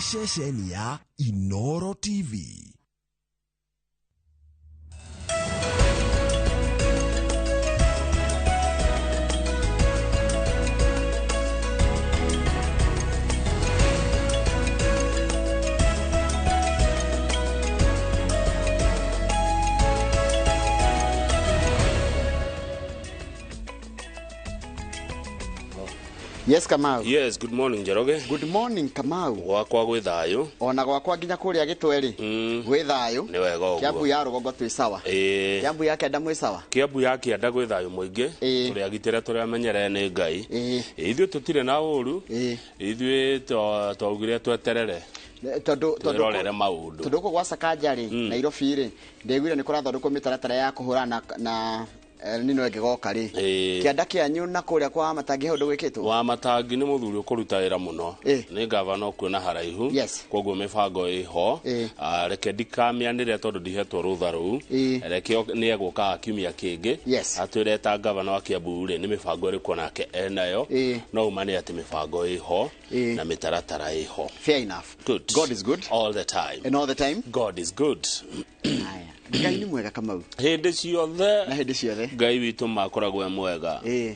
Nĩ ceceni ya Inoro TV. Yes, Kamau. Yes, good morning, Njoroge. Good morning, Kamau. Gwakwa gwĩ thayũ. Ona gwakwa nginya kũrĩa gĩtwe-rĩ, gwĩ thayũ. Nĩ wega ũguo. Kiambu ya rũgongo twĩ sawa. Ĩĩ. Kiambu ya kĩanda mwĩ sawa. Kiambu ya kĩanda gwĩ thayũ mũingĩ. Ĩĩ. Tũrĩ agitĩre, tũrĩ amenyerere nĩ Ngai. Ĩĩ. Ithuĩ tũtirĩ na ũru. Ĩĩ. Ithuĩ twaugire tweterere. Tondũ Twĩrorere maũndũ. Tondũ gũkũ gwa Sakaja rĩ, Nairobi rĩ, ndĩiguire nĩ kũrathondekwo mĩtaratara ya kũhũrana na El Nino ĩngĩgoka rĩ. Ĩĩ. Kĩanda kĩanyu na kũrĩa kwa Matangi he ũndũ gwĩkĩtwo? Wa Matangi nĩ mũthuri ũkũruta wĩra mũno. Ĩĩ. Nĩ gavana ũkuona haraihu. Yes. Koguo mĩbango ĩho. Ĩĩ. Ah, reke ndikamĩanĩre tondũ ndihetwo rũtha rũu. Ĩĩ. Reke nĩ egũka kiumia kĩngĩ. Yes. Atwĩre ta gavana wa Kiambu rĩ, nĩ mĩbango ĩrĩkũ nake enayo. Ĩĩ. No uma nĩ atĩ mĩbango ĩho Ĩĩ. na mĩtaratara ĩho. Fair enough. Good. God is good. All the time. And all the time. God is good. Haya. Ngai nĩ mwega, Kamau. Hĩndĩ ciothe. Na hĩndĩ ciothe. Ngai witũ makoragwo e mwega. Ĩĩ.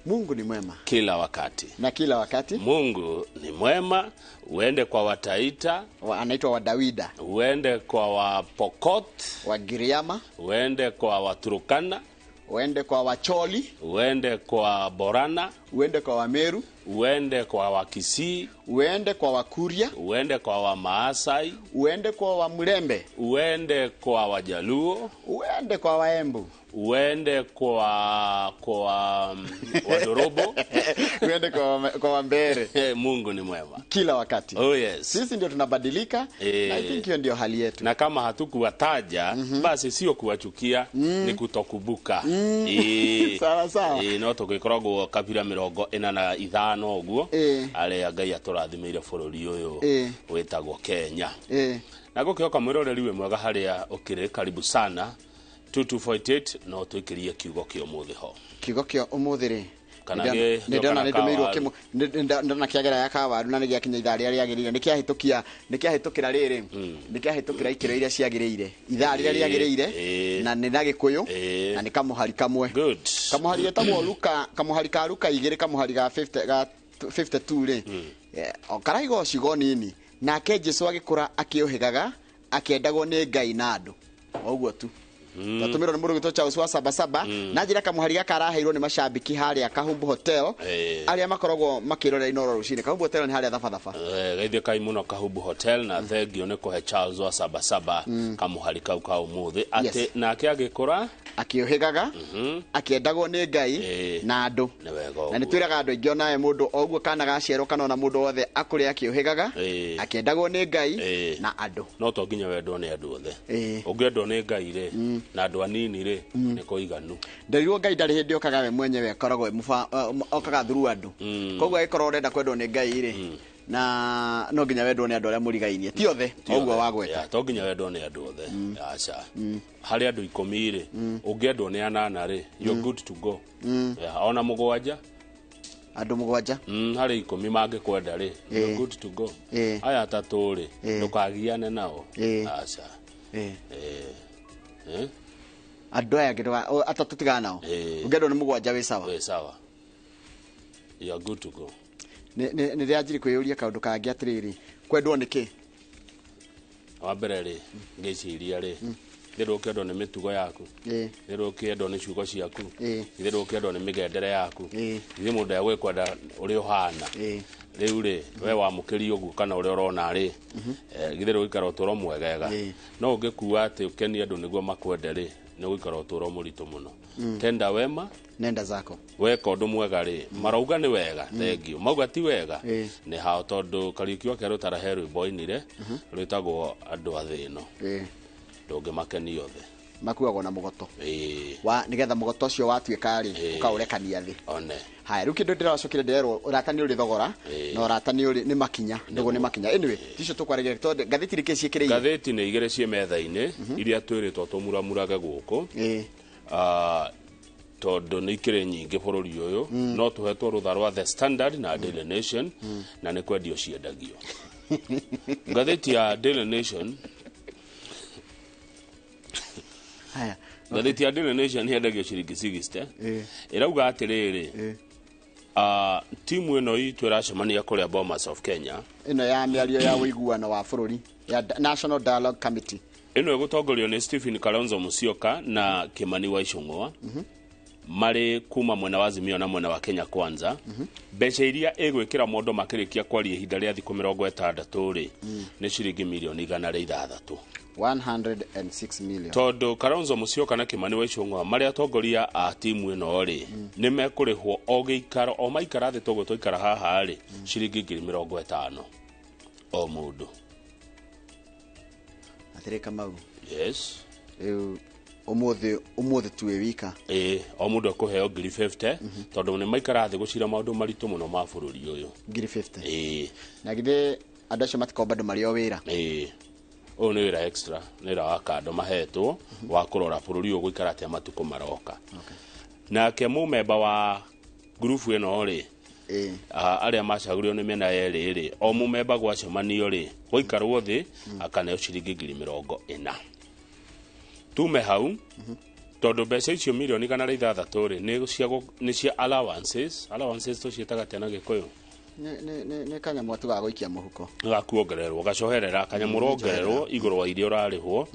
Mungu ni mwema. Kila wakati. Na kila wakati. Mungu ni mwema, uende kwa Wataita, Anaitwa Wadawida. Uende kwa Wapokot, Wa Giriama, uende kwa Waturukana, uende kwa Wacholi, uende kwa Borana, uende kwa Wameru, uende kwa Wakisii, uende kwa Wakuria, uende kwa Wamaasai, uende kwa Wamlembe, uende kwa Wajaluo, uende kwa Waembu, uende kwa Wadorobo. Uende kwa Wambere. Mungu ni mwema kila wakati. Oh yes. Sisi ndio tunabadilika na I think hiyo ndio hali yetu. Na kama hatukuwataja basi sio kuwachukia, ni kutokubuka. Sawa, sawa. No tũgĩkoragwo kabira 45 ũguo arĩa Ngai atũrathimĩire bũrũri ũyũ wĩtagwo Kenya. Na gũkĩhoka mwĩroreri wĩ mwega harĩa ũkĩrĩ, karibu sana 2248, no twĩkĩrie kiugo kĩa ũmũthĩ ho. Kiugo kĩa ũmũthĩ rĩ, Kana nĩ ndona kana nĩ ndũmĩirwo kawaru. kĩmwe, ndona kĩagera ya kawaru na nĩ gĩakinya ithaa rĩrĩa rĩagĩrĩire, nĩ kĩahĩtũkia, nĩ kĩahĩtũkĩra rĩrĩ, nĩ kĩahĩtũkĩra ikĩro iria ciagĩrĩire, ithaa rĩrĩa rĩagĩrĩire, na nĩ na Gĩkũyũ na nĩ kamũhari kamwe. Good. Kamũhari getagwo Luka, kamũhari ka Luka 2, kamũhari ga 50, ga 52 rĩ. O karaiga o ciugo nini: nake Jesu agĩkũra akĩũhĩgaga, akĩendagwo nĩ Ngai na andũ. O ũguo tu. Twatũmĩrwo nĩ mũndũ gwĩtwo Charles wa Sabasaba na njĩra kamũhari gaka araheirwo nĩ macambĩki harĩa Kahumbu Hotel arĩa makoragwo makĩrorera Inoro rũcinĩ. Kahumbu Hotel nĩ harĩa Thabathaba. Geithio kai muno Kahumbu Hotel, na thengio nĩ kũhe Charles wa Sabasaba kamũhari kau ka ũmũthĩ atĩ nake agĩkũra akĩũhĩgaga, akĩendagwo nĩ Ngai na andũ. Nĩ wega Na nĩ ũguo. twĩraga andũ aingĩ, onawe mũndũ o ũguo kana gaciarwo kana ona mũndũ wothe akũre akĩũhĩgaga, akĩendagwo nĩ Ngai na andũ. No to nginya wendwo nĩ andũ othe. Ũngĩendwo nĩ Ngai rĩ na andũ anini rĩ, nĩ kũiganu. Nderirwo Ngai ndarĩ hĩndĩ okaga we mwenyewe, akoragwo okaga through andũ. Koguo agĩkorwo ũrenda kwendwo nĩ Ngai rĩ, na no nginya wendwo nĩ andũ arĩa mũrigainie, ti othe Ti o ũguo othe. wagweta. Ya, to nginya wendwo nĩ andũ othe, aca. Harĩ andũ 10 rĩ, ũngĩendwo nĩ anana rĩ, you're good to go. Ya, ona mũgwanja. Andũ mũgwanja. Harĩ 10 mangĩkwenda rĩ, you're good to go. Aya atatũ rĩ, ndũkagiane nao. Aca. Eh? Andũ aya angĩ atatũ tigana nao. Ũngĩendwo nĩ mũgwanja wĩ sawa. Wĩ sawa, you are good to go. Nĩ rĩanjiri kwĩyũria kaũndũ kangĩ atĩrĩrĩ, kwendwo nĩ kĩ? Wa mbere rĩ, ngĩciria rĩ, nĩ ndũkĩendwo nĩ mĩtugo yaku, nĩ ndũkĩendwo nĩ ciugo ciaku, nĩ ndũkĩendwo nĩ mĩgendere yaku. Githĩ mũndũ egwĩkwenda ũrĩa ũhana? Rĩu rĩ, we wamũkĩria ũguo kana ũrĩa ũrona rĩ, githĩ ndũgũikara ũtũũro mwegega? No ũngĩkua atĩ ũkenie andũ nĩguo makwende rĩ, nĩ ũgũikara ũtũũro mũritũ mũno. Tenda wema, nenda zako. Weka ũndũ mwega rĩ, marauga nĩ wega, thengio. Mauga ti wega, nĩ hao, tondũ Kariũki wa Kerũtara he rwĩmbo ainire rwĩtagwo andũ a thĩ ĩno. Ndũngĩmakenia othe. Makuagwo na mũgoto wa nĩgetha mũgoto ũcio watuĩka rĩ, ũkaũrekania thĩ. One. Haya, rĩu kĩndũ ndĩracokire ndĩrerwo, ũrata nĩ ũrĩ thogora na ũrata nĩ ũrĩ nĩ makinya, ndũgũ nĩ makinya. Anyway, ticio tũkwarĩria tondũ ngathĩti rĩkĩ ciĩkĩrĩire? Ngathĩti nĩ igĩrĩ ciĩ metha-inĩ iria twĩrĩtwo tũmuramurage gũkũ. Ah, tondũ nĩ ikĩrĩ nyingĩ bũrũri ũyũ, no tũhetwo rũtha rwa The Standard na Daily Nation, na nĩ kwendio ciendagio. Ngathĩti ya Daily Nation. Haya. Ngathĩti ya Daily Nation yendagio ciringi 60. Ĩrauga atĩrĩrĩ, timu ĩno itũ ĩracemania kũrĩa Bomas of Kenya, Ĩno ya mĩario ya ũiguano wa bũrũri ya National Dialogue Committee. Ĩno ĩgũtongorio nĩ Stephen Kalonzo Musyoka na Kimani wa Ichung'wa, marĩ kuma mwena wa Azimio na mwena wa Kenya Kwanza. Mbeca iria ĩgwĩkĩra mũndũ makĩrĩkia kwaria ihinda rĩa thikũ 60 rĩ, nĩ ciringi mirioni 106. 106 million. Tondũ Kalonzo Musyoka na Kimani wa Ichung'wa marĩ atongoria a timu ĩno rĩ, nĩ mekũrĩhwo o gĩikaro o maikara thĩ toguo twaikara haha rĩ, ciringi 50,000 o mũndũ. Atĩrĩ Kamau. Yes. Rĩu ũmũthĩ tuĩ wika. Ĩĩ, o mũndũ ekũheo 50,000, tondũ nĩ maikara thĩ gũcira maũndũ maritũ mũno ma bũrũri ũyũ. 50,000. Ĩĩ. Na githĩ andũ acio matikoragwo bado marĩ o wĩra? Ĩĩ, ũyũ nĩ wĩra extra, nĩ wĩra wa kando mahetwo wa kũrora bũrũri ũyũ gũikara atĩa matukũ maroka. Nake mũmemba wa ngurubu ĩno rĩ, arĩa macagũrirwo nĩ mĩena yerĩ rĩ, o mũmemba gwacemanio rĩ, gwaikarwo thĩ akaneo ciringi 40,000. Tume hau, tondũ mbeca icio mirioni 106 rĩ, nĩ cia allowances. Allowances tũciĩtaga atĩa na Gĩkũyũ? Nĩ kanyamũ tu ga gũikia mũhuko. Gakuongererwo, gacoherera, kanyamũ ũrongererwo igũrũ wa iria ũrarĩhwo.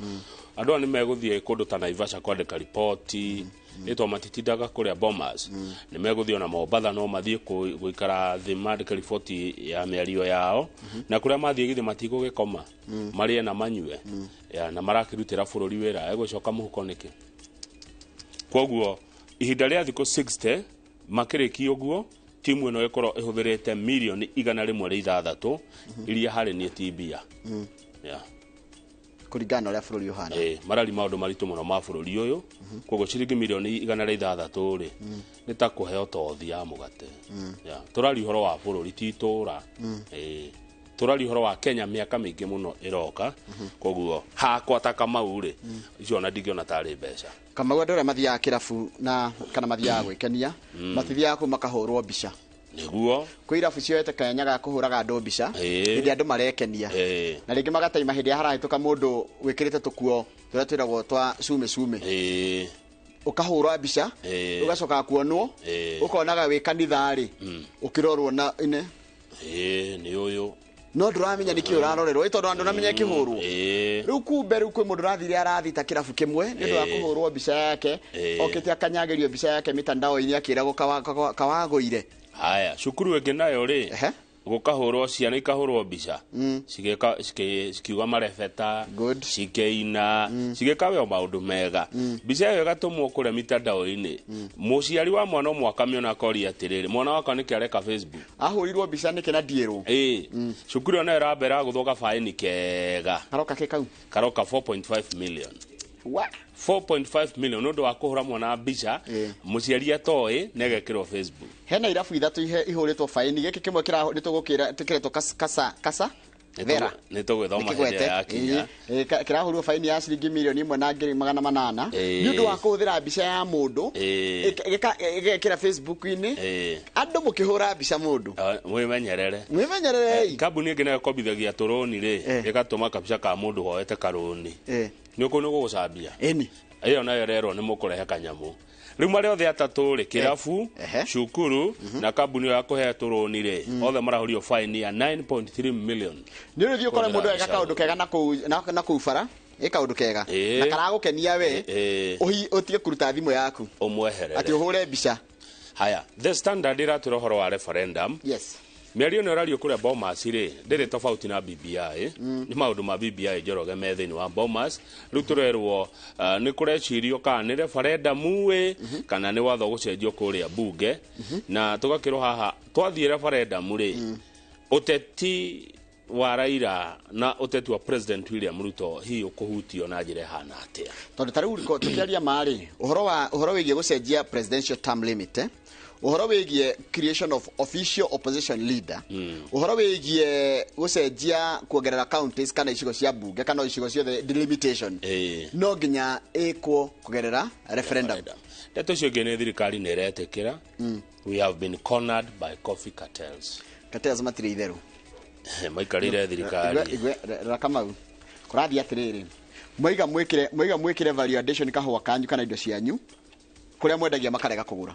Andũ aya nĩ megũthiĩ kũndũ ta Naivasha kwandĩka riboti, ĩtwa matitindaga kũrĩa Bomas. Nĩ megũthiĩ ona Mombatha, no mathiĩ gũikara thĩ mandĩke riboti ya mĩario yao, na kũrĩa mathiĩ githĩ matigũgĩkoma, marĩe na manyue, na marakĩrutĩra bũrũri wĩra, egũcoka mũhuko nĩkĩ? Kwoguo ihinda rĩa thikũ 60 makĩrĩkia ũguo, timu ĩno ĩkorwo ĩhũthĩrĩte mirioni 106 iria harĩ niĩ ti mbia. Yeah. Kũringana na ũrĩa bũrũri ũhana. Marari maũndũ maritũ mũno ma bũrũri ũyũ. Koguo ciringi mirioni 106 rĩ, nĩ ta kũheo tothi ya mũgate. Yeah. Tũraria ũhoro wa bũrũri, ti itũũra. Tũraria ũhoro wa Kenya mĩaka mĩingĩ mũno ĩroka. Koguo hakwa ta Kamau rĩ, icio ona ndingĩona tarĩ mbeca. Kamau, andũ arĩa mathiaga kĩrabu na kana mathiaga gwĩkenia, matithiaga kũu makahũrwo mbica. Nĩguo. Kwĩ irabu cioete kanya ga kũhũraga andũ mbica hĩndĩ andũ marekenia. Na rĩngĩ magataima hĩndĩ ĩrĩa harahĩtũka mũndũ wĩkĩrĩte tũkuo tũrĩa twĩragwo twa cume cume. Ũkahũrwo mbica, ũgacoka kuonwo, ũkonaga wĩ kanitha rĩ, ũkĩrorwo na ine. Nĩ ũyũ. No ndũramenya nĩkĩ ũrarorerwo, tondũ andũ ndũramenya ĩkĩhũrwo. Rĩu kumbe rĩu kwĩ mũndũ ũrathire arathita kĩrabu kĩmwe nĩ ũndũ wa kũhũrwo mbica yake, okĩte akanyagĩrio mbica yake mitandao-inĩ akĩragwo kawagũire. Haya, cukuru ĩngĩ nayo rĩ, gũkahũrwo ciana ikahũrwo mbica, cikiuga marebeta, cikĩina, cigĩka we maũndũ mega. Mbica ĩyo ĩgatũmwo kũrĩa mitandao-inĩ. Mũciari wa mwana ũmwe akamĩona akoria atĩrĩrĩ, mwana wakwa nĩkĩ areka Facebook? Ahũrirwo mbica nĩkĩ na ndiĩrwo? Cukuru ĩyo nayo ĩramba ĩragũthwo gabaĩni kega. Karoka kĩ kau? Karoka 4.5 million. What? 4.5 million nĩ ũndũ wa kũhũra mwana mbica, mũciari atoĩ na ĩgekĩrwo Facebook. Hena irabu ithatũ ihũrĩtwo baini, gĩkĩ kĩmwe nĩ tũgũkĩra, tũkĩretwo kasa, kasa? Vera. Nĩ tũgwĩthoma hĩndĩ ĩrĩa yakinya. Kĩrahũrirwo baini ya ciringi mirioni ĩmwe na ngiri magana manana. Nĩ ũndũ wa kũhũthĩra mbica ya mũndũ, ĩgekĩra Facebook-inĩ. Andũ mũkĩhũra mbica mũndũ. Mwĩmenyerere. Mwĩmenyererei. Kambuni ĩngĩ nayo ĩkombithagia tũrũni rĩ, ĩgatũma kabica ka mũndũ woete karũni. Nĩ ũkũ nĩ gũgũcambia. Ĩni. Ĩyo nayo ĩrerwo nĩ mũkũrehe kanyamũ. Rĩu marĩa othe atatũ rĩ, kĩrabu, cukuru, na kambuni ĩyo ya kũhe tũrũni rĩ, othe marahũrio fine ya 9.3 million. Nĩ ũrĩthiĩ ũkore mũndũ eka kaũndũ kega na kũu bara, ĩ kaũndũ kega. Na karagũkenia we, ũtige kũruta thimũ yaku. Ũmweherere. Atĩ ũhũre mbica. Haya, The Standard ĩratwĩra ũhoro wa referendum. Yes. Mĩario ĩno ĩrario kũrĩa Bomas rĩ, ndĩrĩ tofauti na BBI. Nĩ maũndũ ma BBI Njoroge me thĩinĩ wa Bomas. Rĩu tũrerwo, nĩ kũrecirio kana nĩ referendum ĩ, kana nĩ watho gũcenjio kũrĩa bunge. Na tũgakĩrwo haha, twathiĩ referendum rĩ, ũteti wa Raila na ũteti wa President William Ruto hihi ũkũhutio na njĩra ĩhana atĩa? Tondũ ta rĩu tũkĩaria ma-rĩ, ũhoro wĩgiĩ gũcenjia presidential term limit, ũhoro wĩgiĩ creation of official opposition leader, ũhoro wĩgiĩ gũcenjia kuongerera counties kana icigo cia bunge kana icigo ciothe delimitation, no nginya ĩkwo kũgerera referendum. Ndeto icio ingĩ nĩ thirikari nĩ ĩretĩkĩra. We have been cornered by coffee cartels. Cartels matirĩ itherũ. Maikarĩire thirikari. Igwe rora Kamau, kũrathiĩ atĩrĩrĩ, mwaiga mwĩkĩre, mwaiga mwĩkĩre value addition kahũa kanyu kana indo cianyu kũrĩa mwendagia makarega kũgũra.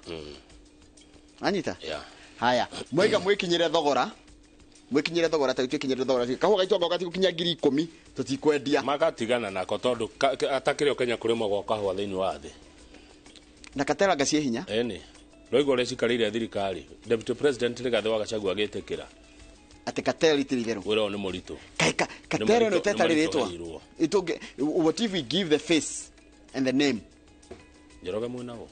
Anyita? Yeah. Haya, mwaiga mwĩkinyĩre thogora, mwĩkinyĩre thogora ta twĩkinyĩre thogora kahũa gaitũ anga gatigũkinya 10,000 tũtikwendia. Magatigana nako tondũ atakĩrĩ o Kenya kũrĩmagwo kahũa thĩinĩ wa thĩ. Na Katera anga ciĩ hinya? Ĩni. Rwaigua ũrĩa cikarĩire thirikari. Deputy President Rigathĩ wa Gachagua agĩtĩkĩra. Atĩ Katera itirĩ itherũ. Wĩra ũyũ nĩ mũritũ. Kaĩ Katera ĩno ĩtetarĩ rĩtwa. Nĩ Itũngĩ, what if we give the face and the name? Njoroge mwĩnaguo.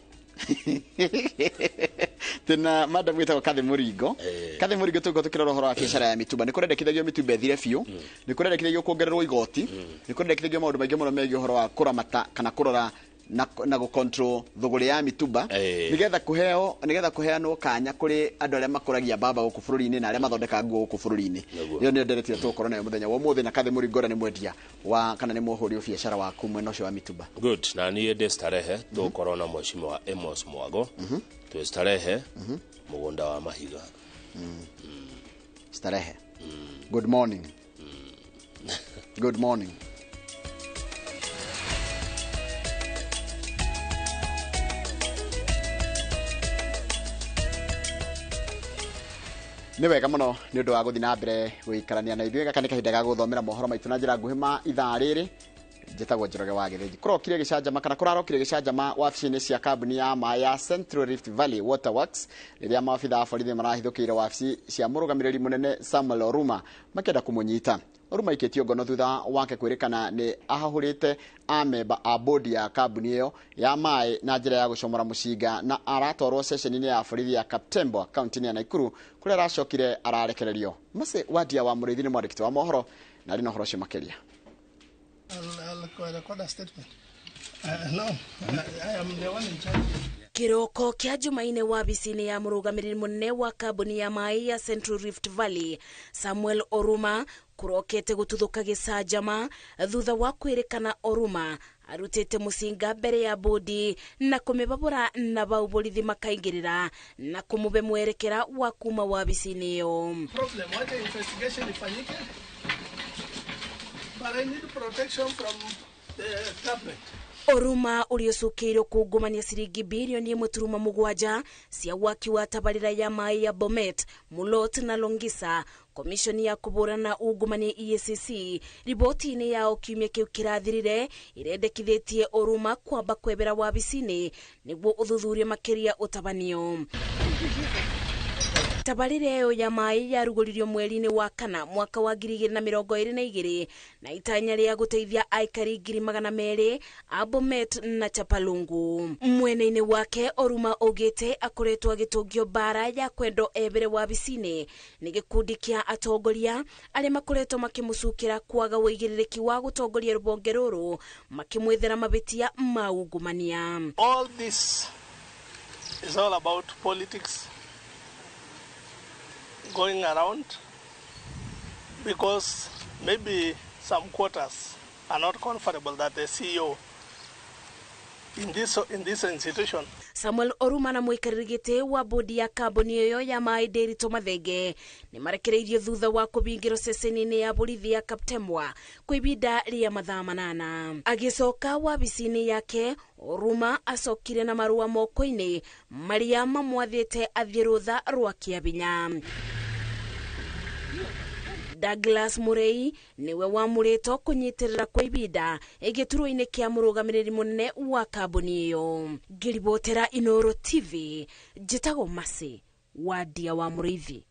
Tena madam wĩtagwo Kathy Mũringo. Kathy Mũringo tũgũkorwo tũkĩrora ũhoro wa biacara ya mitumba. Nĩ kũrendekithagio mitumba ĩthire biũ. Nĩ kũrendekithagio kuongererwo igoti. Nĩ kũrendekithagio maũndũ maingĩ mũno megiĩ ũhoro wa kũramata kana kũrora na gũcontrol thũgũrĩ ya mitumba. Nĩgetha kũheo, nĩgetha kũheanwo kanya kũrĩ andũ arĩa makũragia mbamba gũkũ bũrũri-inĩ na arĩa mathondekaga nguo gũkũ bũrũri-inĩ. Ĩyo nĩyo ndereti ĩrĩa tũgũkorwo nayo mũthenya wa ũmũthĩ na Kathy Mũringo ũrĩa nĩ mwendia wa kana nĩ mũhũri wa biacara wa kuu mwena ũcio wa mitumba. Good. Na niĩ ndĩ Starehe tũgũkorwo na mheshimiwa Amos Mwago. Twĩ Starehe mũgũnda wa mahiga. Starehe. Good morning. Good morning. Nĩ wega mũno nĩ ũndũ wa gũthiĩ na mbere gũikarania na ithuĩ. Gaka nĩ kahinda ga gũthomera mohoro maitũ na njĩra nguhĩ ma ithaa rĩrĩ. Njĩtagwo Njoroge wa Gĩthĩnji. Kũrokire gĩcanjama kana kũrarokire gĩcanjama wabici-inĩ cia kambuni ya maĩ ya Central Rift Valley Water Works rĩrĩa maabitha a borithi marahithũkĩire wabici cia mũrũgamĩrĩri mũnene Samuel Oruma makĩenda kũmũnyita. Oruma aikĩtio ngono thutha wake kwĩrĩkana nĩ ahahũrĩte amemba a bodi ya kambuni ĩyo ya maĩ na njĩra ya gũcomora mũcinga na aratwarwo ceceni-inĩ ya borithi ya Kaptembwa kaunti-inĩ ya Nakuru kũrĩa aracokire ararekererio. Mercy Wadia wa Mũrĩithi nĩ mwandĩki wa mohoro na arĩ na ũhoro ũcio makĩria. I'll record a statement. No, I am the one in charge. Kiroko kia Jumaine wabici-inĩ ya mũrũgamĩrĩri mũnene wa kambuni ya maĩ ya Central Rift Valley Samuel Oruma kũrokete gũtuthũka gĩcanjama thutha wa kwĩrĩkana Oruma arutĩte mũcinga mbere ya bodi na kũmĩbabũra na bau borithi makaingĩrĩra na kũmũbe mwerekera wa kuma wabici-inĩ ĩyo. Problem, wacha investigation ifanyike. But I need protection from the government. Oruma ũrĩa ũcukĩirwo kungumania ciringi birioni 1.7 cia waki wa tabarĩra ya maĩ ya Bomet, Mulot na Longisa. Komishoni ya kũhũrana ungumania EACC riboti-inĩ yao kiumia kĩu kĩrathirire ĩrendekithĩtie Oruma kwamba kwebera wabici-inĩ nĩguo ũthuthuria makĩria ũtabanio. Tabarĩra ĩyo ya maĩ yarugũririo mweri-inĩ wa kana mwaka wa 2022 na itanya rĩa gũteithia aikari 200,000 a Bomet na Chapalungu. Mwena-inĩ wake Oruma augĩte akoretwo agĩtũngio mbara ya kwendwo ebere wabici-inĩ nĩ gĩkundi kĩa atongoria arĩa makoretwo makĩmũcukĩra kwaga ũigĩrĩrĩki wa gũtongoria rũhonge rũrũ makĩmwethera mabĩtia ma ungumania. All this is all about politics going around because maybe some quarters are not comfortable that the CEO in this institution. Samuel Oruma na mũikarĩri gĩtĩ wa bodi ya kambuni ĩyo ya maĩ Ndiritu Mathenge nĩ marekereirio thutha wa kũbingĩrwo ceceni-inĩ ya borithi ya Kaptembwa kwa ibinda rĩa mathaa 8. Agĩcoka wabici-inĩ yake Oruma acokire na marũa moko-inĩ marĩa mamwathĩte athiĩ rũtha rwa kĩabinya. Douglas Murei niwe wamũrĩtwo kũnyitĩrĩra kwa ibinda gĩturwa-inĩ kĩa mũrũgamĩrĩri mũnene wa kambuni ĩyo. Ngĩribotera Inoro TV, njĩtagwo Mercy Wadia wa Mũrĩithi.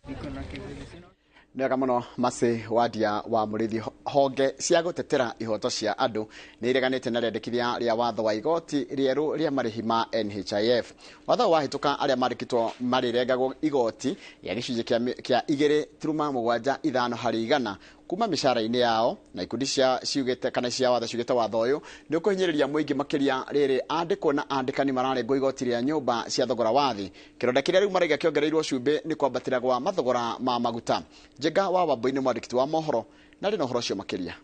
Nĩ wega mũno Mercy Wadia wa Mũrĩithi. Honge cia gũtetera ihoto cia andũ nĩ ireganĩte na rĩendekithia rĩa watho wa igoti rĩerũ rĩa marĩhi ma NHIF. Watho wahĩtũka arĩa marĩkĩtwo marĩrengagwo igoti rĩa gĩcunjĩ kĩa 2.75 harĩ igana kuma mĩcara-inĩ yao, na ikundi cia ciugĩte kana cia watho ciugĩte watho ũyũ nĩ ũkũhinyĩrĩria mũingĩ makĩria rĩrĩ andĩkwo na andĩkani mararengwo igoti rĩa nyũmba cia thogora wa thĩ. Kĩronda kĩrĩa rĩu maraiga kĩongereirwo cumbĩ nĩ kwambatĩra gwa mathogora ma maguta. Njenga wa Wambui nĩ mwandĩki wa mohoro na arĩ na ũhoro ũcio makĩria.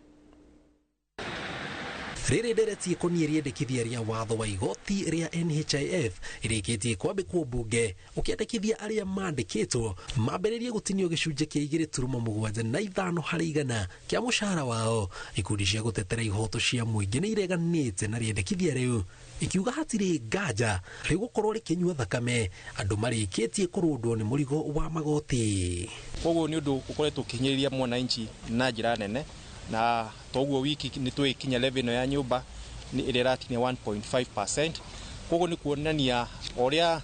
Rĩrĩ ndereti ĩkoniĩ rĩendekithia rĩa watho wa igoti rĩa NHIF ĩrĩkĩtie kwambĩkwo mbunge ũkĩendekithia arĩa mandĩkĩtwo mambĩrĩrie gũtinio gĩcunjĩ kĩa 2.75 harĩ igana kĩa mũcara wao. Ikundi cia gũtetera ihoto cia mũingĩ nĩ ireganĩte na rĩendekithia rĩu, ikiuga hatirĩ nganja rĩgũkorwo rĩkĩnyua thakame andũ marĩkĩtie kũrũndwo nĩ mũrigo wa magoti. Koguo nĩ ũndũ ũkoretwo ũkĩhinyĩrĩria mwananchi na njĩra nene, na toguo wiki nĩ twĩkinya level ĩno ya nyũmba ĩrĩa ĩratinia 1.5%. Koguo nĩ kuonania ũrĩa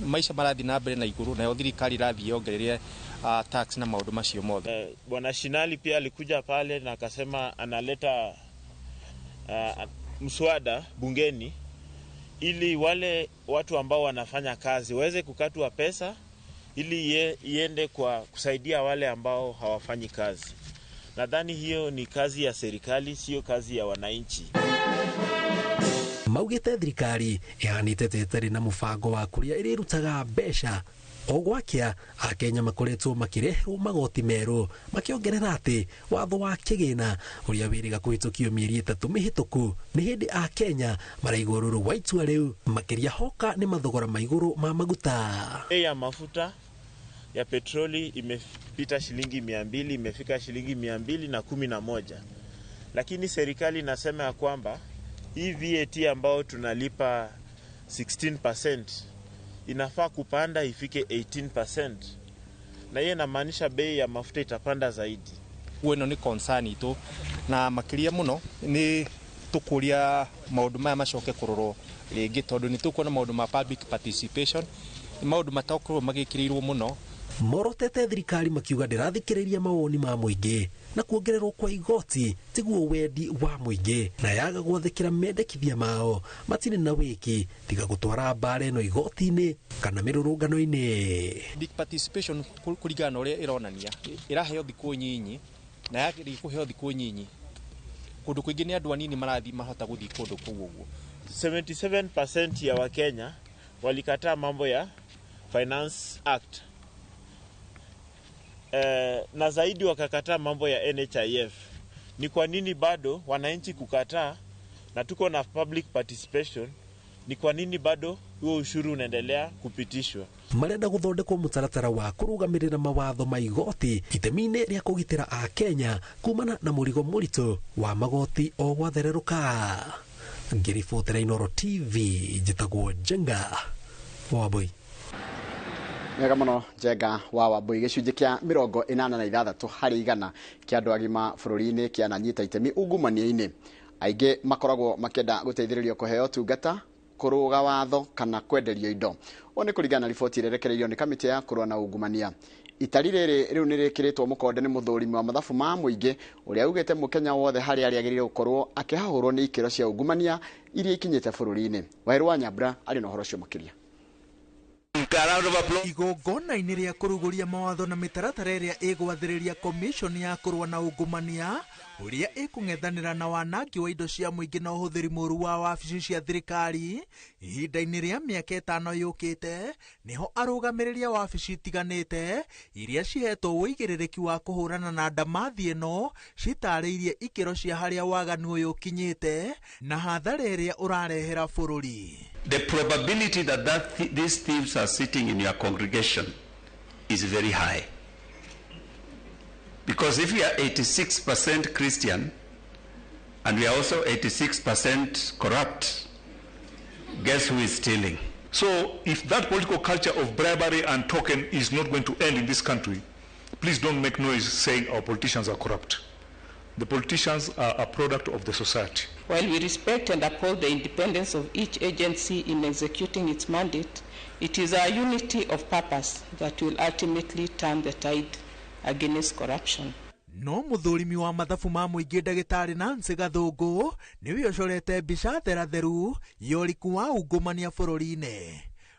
maisha marathiĩ na mbere na igũrũ, nayo thirikari ĩrathiĩ yongereire tax na maũndũ macio mothe. Bwana Shinali pia alikuja pale na akasema analeta mswada bungeni ili wale watu ambao wanafanya kazi waweze kukatwa pesa ili iende kwa kusaidia wale ambao hawafanyi kazi. Nadhani hiyo ni kazi ya serikali, sio kazi ya wananchi. Maugĩte thirikari ĩhanĩte ta ĩtarĩ na mũbango wa kũrĩa ĩrĩrutaga mbeca. O gwakĩa Akenya makoretwo makĩreherwo magoti merũ, makĩongerera atĩ watho wa kĩgĩna ũrĩa wĩrĩga kũhĩtũkio mĩeri 3 mĩhĩtũku nĩ hĩndĩ Akenya maraigua rũrũ wa itua rĩu, makĩria hoka nĩ mathogora ma igũrũ ma maguta. Bei ya mafuta ya petroli imepita shilingi 200, imefika shilingi 211. Lakini serikali inasema ya kwamba hii VAT ambao tunalipa 16% inafaa kupanda ifike 18%. Na hiyo inamaanisha bei ya mafuta itapanda zaidi. Ĩno nĩ concern itũ, na makĩria mũno nĩ tũkũria maũndũ maya macoke kũrorwo rĩngĩ, tondũ nĩ tũkuona maũndũ ma public participation nĩ maũndũ matakorwo magĩkĩrĩirwo mũno. Morotete thirikari makiuga ndĩrathikĩrĩria mawoni ma mũingĩ na kuongererwo kwa igoti tiguo wendi wa mũingĩ, na yaga gwathĩkĩra mendekithia mao matirĩ na wĩki tiga gũtwara mbara ĩno igoti-inĩ kana mĩrũrũngano-inĩ. Public participation kũringana na ũrĩa ĩronania ĩraheo thikũ nyinyi, na yakĩrĩkia kũheo thikũ nyinyi kũndũ kũingĩ nĩ andũ anini marathiĩ mahota gũthiĩ kũndũ kũu ũguo. 77% ya Wakenya walikataa mambo ya Finance Act. Na zaidi wakakataa mambo ya NHIF. Ni kwa nini bado wananchi kukataa na tuko na public participation? Ni kwa nini bado huo ushuru unaendelea kupitishwa? Marenda gũthondekwo mũtaratara wa kũrũgamĩrĩra mawatho ma igoti itemi-inĩ rĩa kũgitĩra Akenya kumana na mũrigo mũritũ wa magoti o gwathererũka. Ngĩribotera Inooro TV, njĩtagwo Njenga Wambui. Wega mũno Njenga wa Wambui. Gĩcunjĩ kĩa 86 harĩ igana kĩa andũ agima bũrũri-inĩ kĩananyita itemi ungumania-inĩ. Aingĩ makoragwo makĩenda gũteithĩrĩrio kũheo tungata, kũrũga watho kana kwenderio indo. Ũũ nĩ kũringana na riboti ĩrĩa ĩrekereirio nĩ kamĩtĩ ya kũrũa na ungumania. Itari rĩrĩ rĩu nĩ rĩkĩrĩtwo mũkonde nĩ mũthũrimi wa mathabu ma mũingĩ ũrĩa augĩte mũkenya wothe harĩa arĩ agĩrĩire gũkorwo akĩhahũrwo nĩ ikĩro cia ungumania iria ikinyĩte bũrũri-inĩ. Waheru wa Nyambura arĩ na ũhoro ũcio makĩria. Igongona-inĩ rĩa kũrugũria mawatho na mĩtaratara ĩrĩa ĩgwathĩrĩria commission ya kũrũa na ungumania ũrĩa ĩkũng'ethanĩra na wanangi wa indo cia mũingĩ na ũhũthĩri mũũru wa wabici cia thirikari ihinda-inĩ rĩa mĩaka 5 yũkĩte, nĩho arũgamĩrĩri a wabici itiganĩte iria cihetwo ũigĩrĩrĩki wa kũhũrana na ndamathi ĩno citarĩirie ikĩro cia harĩa waganu ũyũ ũkinyĩte na hathara ĩrĩa ũrarehera bũrũri. The probability that these thieves are sitting in your congregation is very high. Because if we are 86% Christian and we are also 86% corrupt, guess who is stealing? So if that political culture of bribery and token is not going to end in this country, please don't make noise saying our politicians are corrupt. The politicians are a product of the society. While we respect and uphold the independence of each agency in executing its mandate, it is our unity of purpose that will ultimately turn the tide against corruption. No mũthũrimi wa mathabu ma mũingĩ ndagĩtarĩ Nancy Gathũngũ nĩwe ũcorete mbica theratheru ya ũriku wa ungumania bũrũri-inĩ.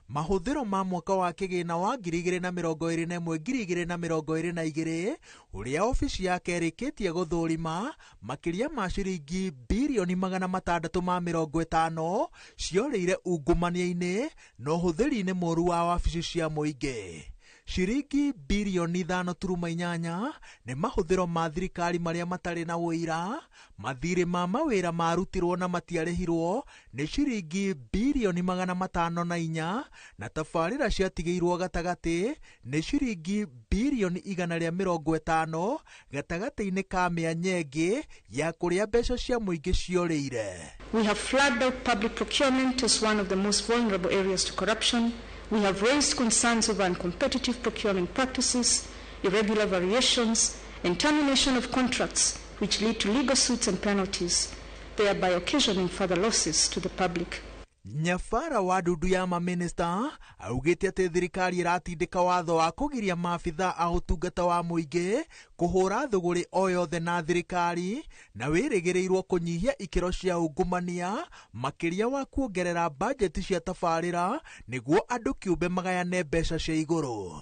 Mahũthĩro ma mwaka wa kĩgĩna wa 2021 2022 ũrĩa obici yake ĩrĩkĩtie gũthũrima makĩria ma ciringi birioni 650 ciorĩire ungumania-inĩ na ũhũthĩri-inĩ mũũru wa wabici cia mũingĩ. Ciringi birioni 5.8 nĩ mahũthĩro ma thirikari marĩa matarĩ na ũira. Mathirĩ ma mawĩra marutirwo na matiarĩhirwo nĩ ciringi birioni 504, na tabarĩra ciatigĩirwo gatagatĩ nĩ ciringi birioni 150 gatagatĩ-inĩ ka mĩanya ĩngĩ ya kũrĩa mbeca cia mũingĩ ciorĩire. We have flagged out public procurement as one of the most vulnerable areas to corruption. We have raised concerns over uncompetitive procurement practices, irregular variations, and termination of contracts which lead to legal suits and penalties, thereby occasioning further losses to the public. Nyabara wa ndundu ya maminista augĩte atĩ thirikari ĩratindĩka watho wa kũgiria maabithaa a ũtungata wa mũingĩ kũhũra thũgũrĩ o yothe na thirikari, na wĩrĩgĩrĩirwo kũnyihia ikĩro cia ungumania makĩria wa kuongerera bajeti cia tabarĩra nĩguo andũ kĩũmbe magayane mbeca cia igũrũ.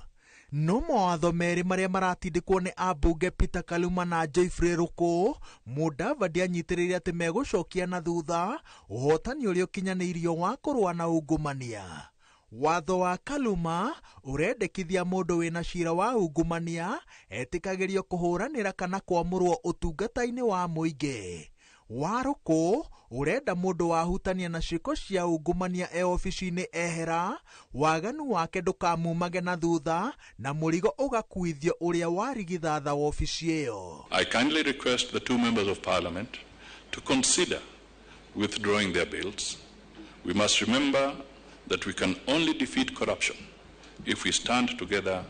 No mawatho merĩ marĩa maratindĩkwo nĩ ambunge Peter Kaluma na Geoffrey Ruku, Mudavadi anyitĩrĩire atĩ megũcokia na thutha ũhotani ũrĩa ũkinyanĩirio wa kũrũa na ungumania. Watho wa Kaluma ũrendekithia mũndũ wĩna cira wa ungumania etĩkagĩrio kũhũranĩra kana kwamũrwo ũtungata-inĩ wa mũingĩ. Wa Ruku ũrenda mũndũ wahutania na ciĩko cia ungumania e obici-inĩ ehera, waganu wake ndũkamumage na thutha na mũrigo ũgakuithio ũrĩa warigithatha wobici ĩyo. I kindly request the two members of parliament to consider withdrawing their bills. We must remember that we can only defeat corruption if we stand together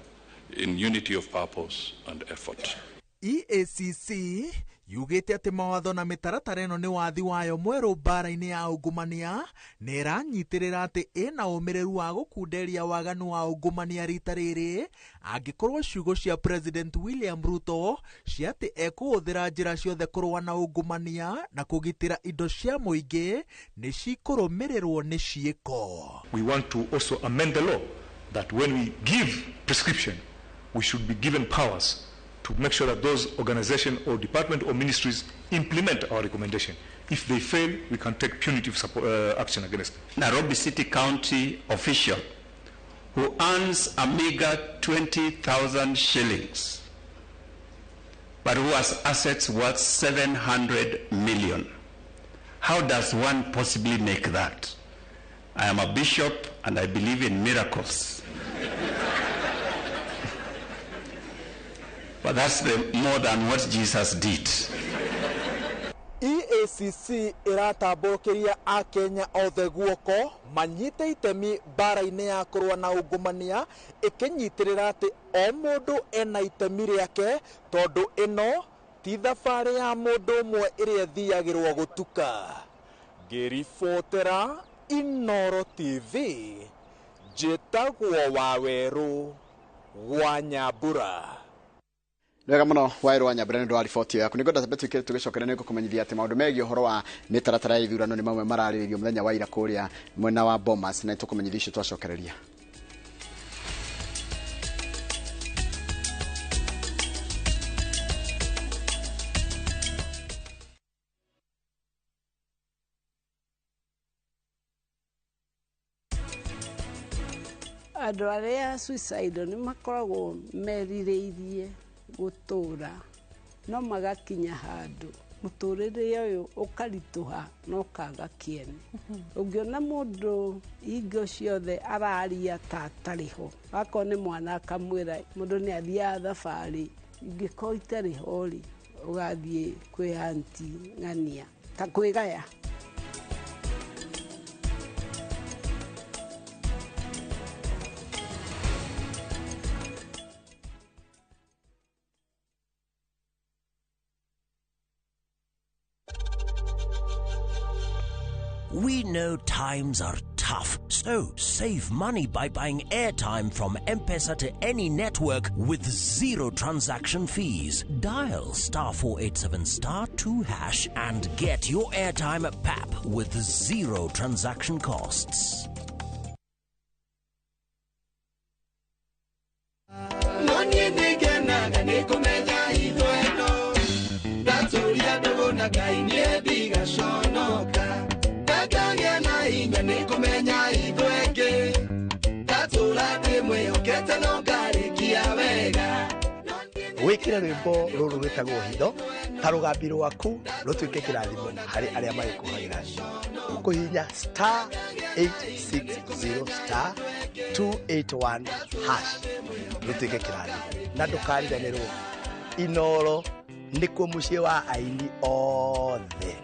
in unity of purpose and effort. EACC yugĩte atĩ mawatho na mĩtaratara ĩno nĩ wathi wayo mwerũ mbara-inĩ ya ungumania, na ĩranyitĩrĩra atĩ ĩna ũmĩrĩru wa gũkunderia waganu wa ungumania rita rĩrĩ angĩkorwo ciugo cia President William Ruto cia atĩ ekũhũthĩra njĩra ciothe kũrũa na ungumania na kũgitĩra indo cia mũingĩ nĩ cikũrũmĩrĩrwo nĩ ciĩko. We want to also amend the law that when we give prescription, we should be given powers to make sure that those organizations or department or ministries implement our recommendation. If they fail, we can take punitive support, action against them. Nairobi City County official who earns a meager 20,000 shillings, but who has assets worth 700 million. How does one possibly make that? I am a bishop and I believe in miracles. But that's more than what Jesus did. EACC ĩratambũrũkĩria akenya othe guoko manyite itemi mbara-inĩ ya kũrũa na ungumania, ĩkĩnyitĩrĩra atĩ o mũndũ ena itemi rĩake tondũ ĩno ti thabarĩ ya mũndũ ũmwe ĩrĩa ĩthiagĩrwo gũtuka. Ngĩribotera Inooro TV, njĩtagwo Wawerũ wa Nyambura. Wega muno Wawerũ wa Nyambura nĩ ũndũ wa riboti yaku. Nĩngwenda tambe tuike tũgĩcokera nĩ ngũkũmenyithia atĩ maũndũ megiĩ ũhoro wa mĩtaratara ya ithurano nĩ mamwe mararĩrĩrio mũthenya wa ira kũrĩa mwena wa Bomas, na nĩtũkũmenyithia icio twacokereria. Andũ arĩa suicidal nĩ makoragwo merirĩirie gũtũra no magakinya handũ mũtũrĩre ũyũ ũkaritũha na ũkaga kĩene. Ũngĩona mũndũ hingo ciothe araria ta atarĩ ho, akorwo nĩ mwana akamwĩra mũndũ nĩ athiaga thabarĩ, ingĩkorwo itarĩ ho rĩ, ũgathiĩ kwĩ anti ng'ania ta kwĩgaya. We know times are tough, so save money by buying airtime from M-Pesa to any network with zero transaction fees. Dial *487*2# and get your airtime at PAP with zero transaction costs. Wĩkĩre rwĩmbo rũrũ rwĩtagwo hitho ta rũgambi rwaku rũtuĩke kĩrathimo harĩ arĩa magĩkũhagĩra thimũ. Ũkũhihinya star 860 star 281 hash rũtuĩke kĩrathimo na ndũkariganĩrwo. Inoro nĩkuo mũciĩ wa aini othe.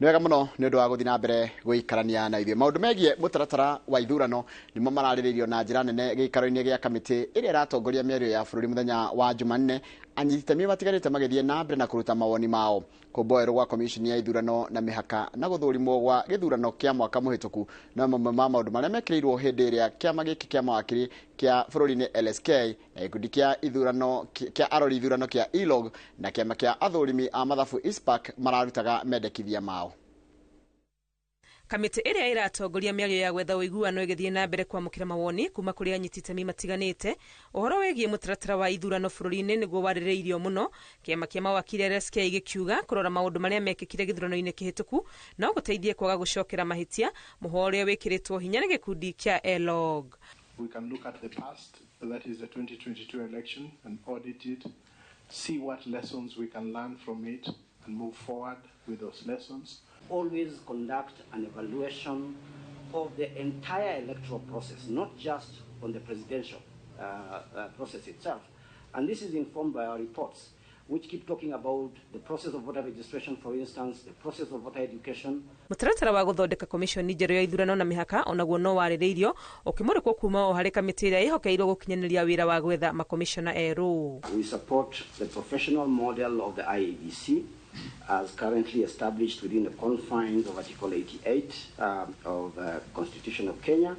Nĩ wega mũno nĩ ũndũ wa gũthiĩ na mbere gũikarania na ithuĩ. Maũndũ megiĩ mũtaratara wa ithurano nĩmo mararĩrĩirio na njĩra nene gĩikaro-inĩ gĩa kamĩtĩ ĩrĩa ĩratongoria mĩario ya bũrũri mũthenya wa Jumanne, anyiti itemi matiganĩte magĩthiĩ na mbere na kũruta mawoni mao. Kũmboerwo gwa komishoni ya ithurano na mĩhaka na gũthũrimwo gwa gĩthurano kĩa mwaka mũhĩtũku no mamwe ma maũndũ marĩa mekĩrĩirwo hĩndĩ ĩrĩa kĩama gĩkĩ kĩa mawakiri kĩa bũrũri-inĩ LSK na gĩkundi kĩa ithurano kĩa arori ithurano kĩa ILOG na kĩama kĩa athũrimi a mathabu ISPAC mararutaga mendekithia mao. Kamĩtĩ ĩrĩa ĩratongoria mĩario ya gwetha ũiguano ĩgĩthiĩ na mbere kwamũkĩra mawoni kuma kũrĩ anyiti itemi matiganĩte. Ũhoro wĩgiĩ mũtaratara wa ithurano bũrũri-inĩ nĩguo warĩrĩirio mũno. Kĩama kĩa mawakiri LSK gĩkiuga kũrora maũndũ marĩa mekĩkire gĩthurano-inĩ kĩhĩtũku no gũteithie kwaga gũcokera mahĩtia, mũhwa ũrĩa wĩkĩrĩtwo hinya nĩ gĩkundi kĩa ELOG. We can look at the past, that is the 2022 election, and audit it, see what lessons we can learn from it, and move forward with those lessons. Always conduct an evaluation of the entire electoral process, not just on the presidential process itself. And this is informed by our reports, which keep talking about the process of voter registration, for instance, the process of voter education. Mũtaratara wa gũthondeka komishoni njerũ ya ithurano na mĩhaka onaguo no warĩrĩirio ũkĩmũrĩkwo kuma o harĩ kamĩtĩ ĩrĩa ĩhokeirwo gũkinyanĩria wĩra wa gwetha makomishona erũ. We support the professional model of the IEBC as currently established within the confines of Article 88 of the Constitution of Kenya.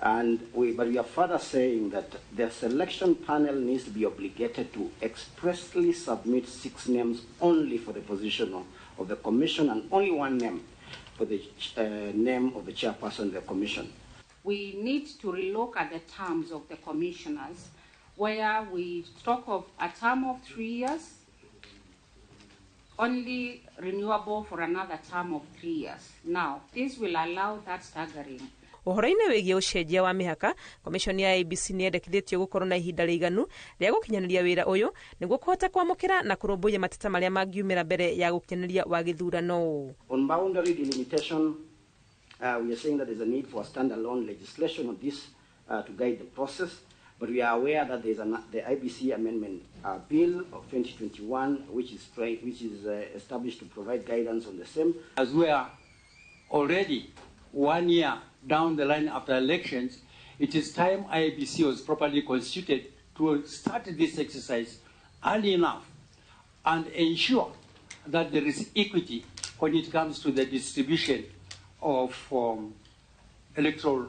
But we are further saying that the selection panel needs to be obligated to expressly submit 6 names only for the position of the commission and only 1 name for the name of the chairperson of the commission. We need to relook at the terms of the commissioners, where we talk of a term of 3 years, only renewable for another term of 3 years. Now, this will allow that staggering. Ũhoro-inĩ wĩgiĩ ũcenjia wa mĩhaka, komishoni ya IEBC nĩ yendekithĩtio gũkorwo na ihinda rĩiganu rĩa gũkinyanĩria wĩra ũyũ nĩguo kũhota kwamũkĩra na kũrũmbũiya mateta marĩa mangiumĩra mbere ya gũkinyanĩria wa gĩthurano. On boundary delimitation, we are saying that there's a need for a standalone legislation on this to guide the process, but we are aware that there's the IBC Amendment Bill of 2021, which is established to provide guidance on the same. As we are already 1 year down the line after elections, it is time IEBC was properly constituted to start this exercise early enough and ensure that there is equity when it comes to the distribution of electoral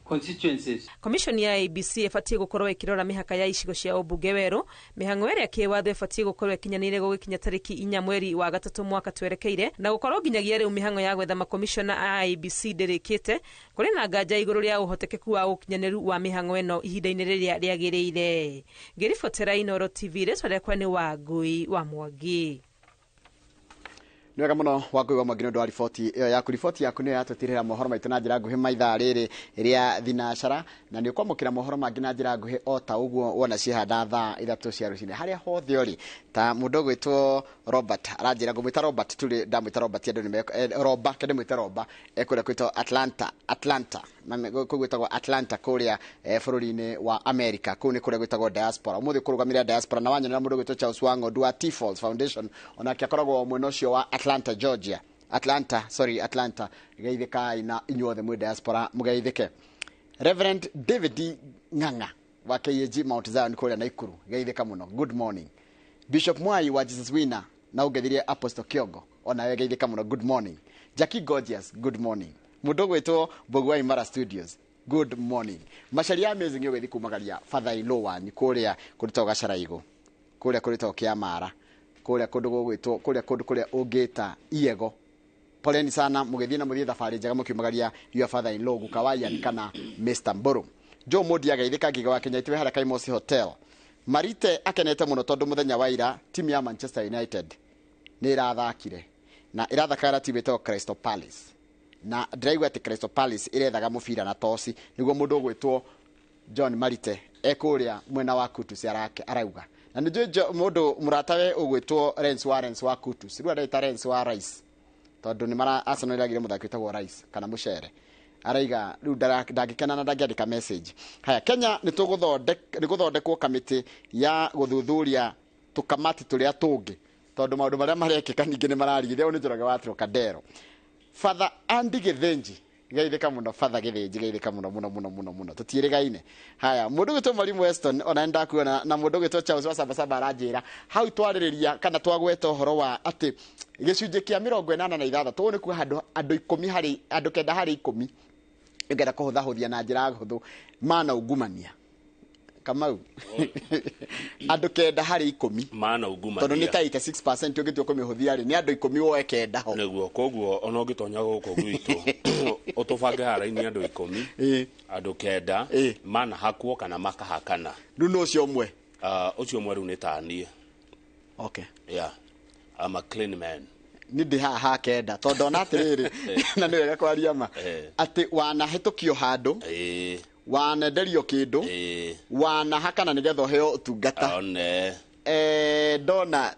constituencies. Commission ya IEBC ĩbatiĩ gũkorwo ĩkĩrora mĩhaka ya icigo cia ũmbunge werũ, mĩhang'o ĩrĩa kĩwatho ĩbatiĩ gũkorwo ĩkinyanĩire gũgĩkinya tarĩki 4 mweri wa 3 mwaka twerekeire, na gũkorwo nginyagia rĩu mĩhang'o ya gwetha makomishona a IEBC ndĩrĩkĩte. Kũrĩ na nganja igũrũ rĩa ũhotekeku wa ũkinyanĩru wa mĩhang'o ĩno ihinda-inĩ rĩrĩa rĩagĩrĩire. Ngĩribotera Inooro TV, rĩtwa rĩakwa nĩ Wangui wa Mwangi. Nĩ wega mũno Wangui wa Mwangi nĩ ũndũ wa riboti ĩyo yaku. Riboti yaku nĩyo yatũtirĩra mohoro maitũ na njĩra nguhĩ maithaa rĩrĩ rĩa thinacara, na nĩ ũkwamũkĩra mohoro mangĩ na njĩra nguhĩ o ta ũguo wona ciehanda thaa 3 cia rũcinĩ. Harĩa hothe ũrĩ, ta mũndũ ũgwĩtwo Robert aranjĩra ngũmwĩta Robert tu rĩ, ndamwĩta Robert andũ nĩ Roba, kende mwĩte Roba, ekũrĩa kwĩtwo Atlanta kũu gwĩtagwo Atlanta kũrĩa bũrũri-inĩ wa America. Kũu nĩ kũrĩa gwĩtagwo diaspora. Ũmũthĩ kũrũgamĩrĩra diaspora na wanyonera mũndũ ũgwĩtwo Charles Wang'ondu wa T Falls Foundation, onake akoragwo mwena ũcio wa Atlanta, Georgia. Atlanta. Geithĩkai na inyuothe mwĩ diaspora mũgeithĩke. Reverend David Ng'ang'a wa KAG Mount Zion kũrĩa Naikuru, geithĩka mũno. Good morning. Bishop Mwai wa Jesus Winner na ũngeithirie Apostle Kiongo, onawe geithĩka mũno. Good morning. Jackie Gorgeous, good morning. Mũndũ ũgwĩtwo Mbũgua Imara Studios, good morning. Macaria Amazing ũgĩthiĩ kumagaria Father Ilo wanyu kũrĩa kũrĩtagwo Gacaraigũ, kũrĩa kũrĩtagwo Kĩamara, kũrĩa kũndũ gũgwĩtwo kũrĩa kũndũ kũrĩa ũngĩta Iego. Poleni sana mũgĩthiĩ na mũthiĩ thabarĩ njega mũkiumagaria your father in law Gukawayan kana Mr. Mburu. Joe Modi ageithĩka ngiga wa Kenya itwe harĩa Kaimosi Hotel. Marite akenete mũno tondũ mũthenya wa ira timu ya Manchester United Nĩ ĩrathakire na ĩrathakaga na timu ĩtagwo Crystal Palace, na ndĩraigua atĩ Crystal Palace ĩrethaga mũbira na toci nĩguo mũndũ ũgwĩtwo John Marite ekũrĩa mwena wa Kutus arauga. Na nĩ njũĩ mũndũ mũratawe ũgwĩtwo Lens wa Kutus, rĩu areta Lens wa Rice tondũ nĩ mara Arsenal ĩragire mũthaki wĩtagwo Rice kana mũcere, araiga rĩu ndangĩkena na ndangĩandĩka message. Haya, Kenya nĩ gũthondekwo kamĩtĩ ya gũthuthuria tũkamati tũrĩa tũngĩ tondũ maũndũ marĩa marekĩka ningĩ nĩ mararigithia. Ũyũ nĩ Njoroge wa Trocadero. Father Andy Githinji, geithĩka mũno Father Githinji, geithĩka mũno mũno mũno mũno mũno, tũtiĩrĩgaine. Haya, mũndũ ũgwĩtwo Mwalimu Weston ona nĩndakuona, na mũndũ ũgwĩtwo Charles wa Sabasaba aranjĩra hau twarĩrĩria kana twagweta ũhoro wa atĩ gĩcunjĩ kĩa 86, ũũ nĩ kuga handũ andũ 10 harĩ andũ 9 harĩ 10 ũngĩenda kũhũthahũthia na njĩra hũthũ mana ungumania. Kamau, andũ 9 harĩ 10 mana ungumania, tondũ nĩ ta 86% ũngĩtua kũmĩhũthia rĩ, nĩ andũ 10 woe 9 ho nĩguo. Koguo ona ũngĩtonya gũkũ gwitũ ũtũbange haraini andũ 10, andũ 9 mana hakwo kana makahakana. Rĩu nĩ ũcio ũmwe, ũcio ũmwe rĩu nĩ ta niĩ. Okay. Yeah, I'm a clean man. Nĩ ndĩ haha 9 tondũ ona atĩrĩrĩ, na nĩ wega kwaria ma atĩ wanahĩtũkio handũ, wanenderio kĩndũ, wanahakana nĩgetha ũheo ũtungata. Ndona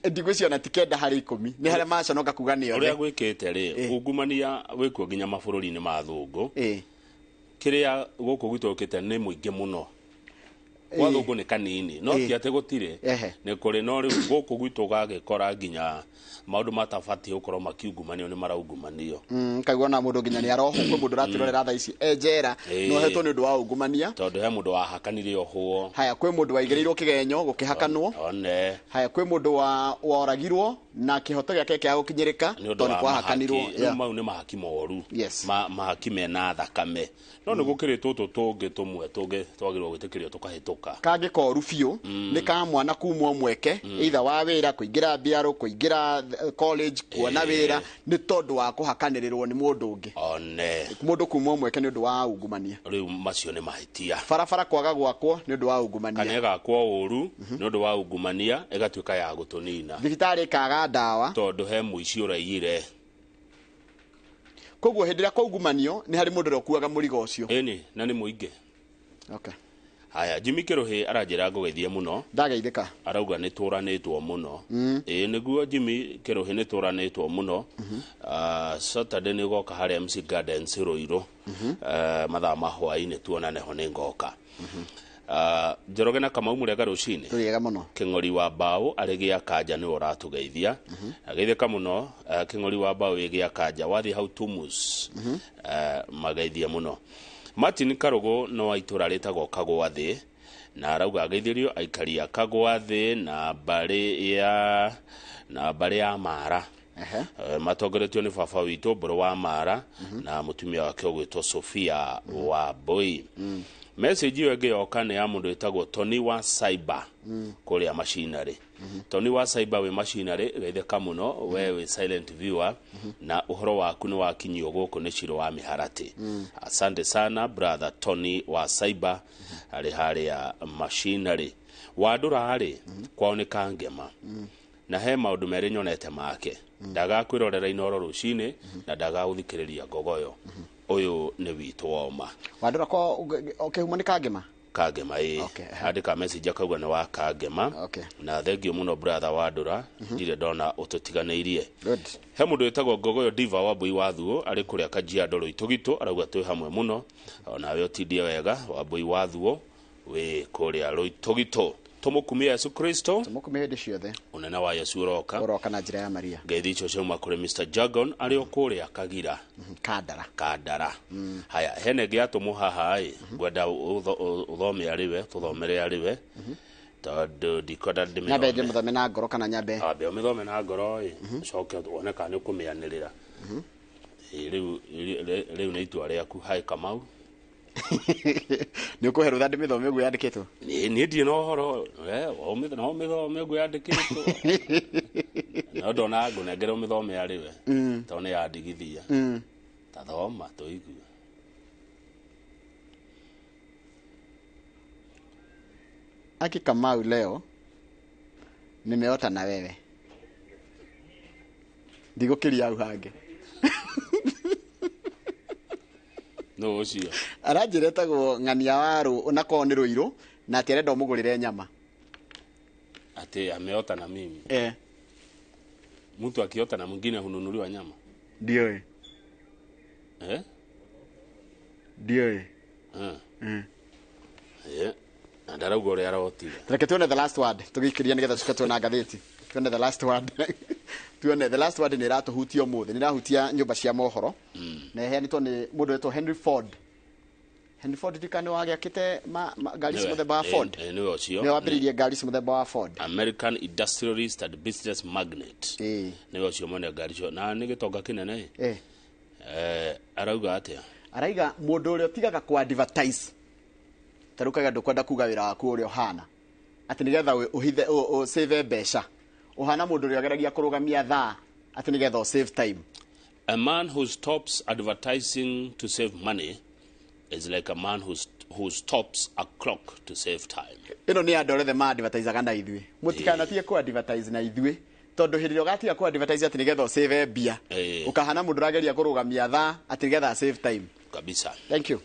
ndigwĩciria ona ti 9 harĩ 10, nĩ harĩa maconoka kuga nĩ othe. Ũrĩa gwĩkĩte rĩ, ungumania wĩkuo nginya mabũrũri-inĩ ma thũngũ. Kĩrĩa gũkũ gwitũ gũkĩte nĩ mũingĩ mũno, gwa thũngũ nĩ kanini, no ti atĩ gũtirĩ, nĩ kũrĩ, no rĩu gũkũ gwitũ gagĩkora nginya maũndũ matabatiĩ gũkorwo makiungumanio nĩ maraungumanio. Kaigua ona mũndũ nginya nĩ arohwo, kwĩ mũndũ ũratwĩrorera thaa ici e njera no ohetwo nĩ ũndũ wa ungumania, tondũ he mũndũ wahakanire ohwo. Haya, kwĩ mũndũ waigĩrĩirwo kĩgenyo gũkĩhakanwo. Haya, kwĩ mũndũ woragirwo na kĩhoto gĩake kĩa gũkinyĩrĩka tondũ nĩ kwahakanirwo. Rĩu mau nĩ mahaki moru, mahaki mena thakame. No nĩ gũkĩrĩ tũtũ tũngĩ tũmwe tũngĩ twagĩrĩirwo gwĩtĩkĩrio tũkahĩtũka. Kangĩ koru biũ nĩ ka mwana kumwo mweke either wa wĩra, kũingĩra mbiarũ, kũingĩra college, kuona wĩra nĩ tondũ wa kũhakanĩrĩrwo nĩ mũndũ ũngĩ. Mũndũ kumwo mweke nĩ ũndũ wa ungumania. Rĩu macio nĩ mahĩtia. Barabara kwaga gwakwo nĩ ũndũ wa ungumania, kana ĩgakwo ũru nĩ ũndũ wa ungumania, ĩgatuĩka ya gũtũnina. Thibitarĩ ĩkaga ndawa tondũ he mũici ũraiyire. Koguo hĩndĩ ĩrĩa kwaungumanio nĩ harĩ mũndũ ũrĩa ũkuaga mũrigo ũcio. Ĩni, na nĩ mũingĩ. Okay. Haya, Jimmy Kĩrũhĩ aranjĩra ngũgeithie mũno. Ndageithĩka. Arauga nĩ tũranĩtwo mũno. Ĩĩ nĩguo Jimmy Kĩrũhĩ nĩ tũranĩtwo mũno. Saturday nĩ ũgoka harĩa MC Gardens Ruiru. Mathaa ma hwaĩ-inĩ tuonane ho nĩ ngoka. Njoroge na Kamau mũrĩega rũcinĩ. Tũrĩega mũno. Kĩng'ori wa mbaũ arĩ gĩa kanja nĩwe ũratũgeithia. Ageithĩka mũno, Kĩng'ori wa mbaũ ĩ gĩa kanja wathiĩ hau Tumus. Mageithie mũno. Martin Karugu no wa itũra rĩtagwo Kagwathĩ, na arauga ageithĩrio aikari a Kagwathĩ na mbarĩ ya Mara. Matongoretio nĩ baba witũ Mbũrũ wa Mara na mũtumia wake ũgwĩtwo Sophia wa Mbui. Message ĩyo ĩngĩ yoka nĩ ya mũndũ wĩtagwo Tony wa Cyber kũrĩa machinery. Tony wa Cyber wĩ machinery, geithĩka mũno, we wĩ silent viewer na ũhoro waku nĩ wakinyio gũkũ nĩ Ciro wa Mĩharatĩ. Asante sana brother Tony wa Cyber arĩ harĩa machinery. Wandũra rĩ, kwao nĩ Kangema. Na he maũndũ merĩ nyonete make. Ndagakwĩrorera Inooro rũcinĩ na ndagagũthikĩrĩria Ngogoyo. Ũyũ nĩ witũ woma. Wandũra kwa kĩhumo nĩ Kangema? Kangema ĩ. Andĩka message akauga nĩ wa Kangema. Na thengio mũno brother Wandũra, ndirĩ ndona ũtũtiganĩirie. He mũndũ wĩtagwo Ngogoyo Diva wa Mbui wa Thuo arĩ kũrĩa Kajiado Rũitũgitũ, arauga twĩ hamwe mũno, onawe ũtindie wega wa Mbui wa Thuo wĩ kũrĩa Rũitũgitũ. Tũmũkumie Yesu Kristo, tũmũkumie hĩndĩ ciothe. Ũnene wa Yesu ũroka, ũroka na njĩra ya Maria. Ngeithi icio ciauma kũrĩ Mr Jargon arĩ o kũrĩa Kagira, Kandara. Haya, hena ĩngĩ yatũmwo haha ĩ, ngwenda ũthome arĩ we, tũthomere arĩ we, tondũ ndikwenda ndĩmĩthome. Nyambe ndĩmĩthome na ngoro kana nyambe? Ambe ũmĩthome na ngoro ĩ, ũcoke wone kana nĩ ũkũmĩanĩrĩra. Rĩu nĩ itua rĩaku. Hai Kamau. Nĩ ũkũhe rũtha ndĩmĩthome ũguo yandĩkĩtwo? Niĩ ndirĩ na ũhoro, no ũmĩthome ũguo yandĩkĩtwo. No ndona ngũnengere ũmĩthome arĩ we, tondũ nĩ yandigithia. Ta thoma tũigue. Aki Kamau, leo nimeota na wewe. Ndigũkĩria hau hangĩ. No ũcio. Aranjĩra etagwo ng'ania wa rũ na korwo nĩ rũirũ na atĩ arenda ũmũgũrĩre nyama. Ati ameota na mimi. Eh. Mtu akiota na mwingine hununuliwa nyama. Ndiũĩ. Eh? Ndiũĩ. Eh. Mm. Eh. Na ndarauga ũrĩa arotire. Reke tuone the last word tũgĩikĩria nĩgetha tũcoke tuona ngathĩti. Tuone the last word. Tuone the last word nĩ ĩratũhutia ũmũthĩ. Nĩ ĩrahutia nyũmba cia mohoro. Na ĩheanĩtwo nĩ mũndũ wetwo Henry Ford. Henry Ford ndikane wagĩakĩte ngari cia mũthemba wa Ford. Nĩwe ũcio. Nĩwe wambĩrĩirie ngari cia mũthemba wa Ford. American industrialist and business magnate. Nĩwe ũcio mwene ngari icio. Na nĩ gĩtonga kĩnene. Eh. Arauga atĩa? Araiga mũndũ ũrĩa ũtigaga ku advertise ta rĩu kaiga ndũkwenda kuga wĩra waku ũrĩa ũhana atĩ nĩgetha ũhithe ũsave mbeca ũhana mũndũ ũrĩa ũgeragia kũrũgamia thaa atĩ nĩgetha ũsave time. A man who stops advertising to save money is like a man who stops a clock to save time. Ĩno nĩ andũ othe ma advertisaga na ithuĩ. Mũtikanatige ku advertise na ithuĩ tondũ hĩndĩ ĩrĩa ũgatiga ku advertise atĩ nĩgetha ũsave mbia ũkahana mũndũ ũrageria kũrũgamia thaa atĩ nĩgetha save time. Kabisa. Thank you.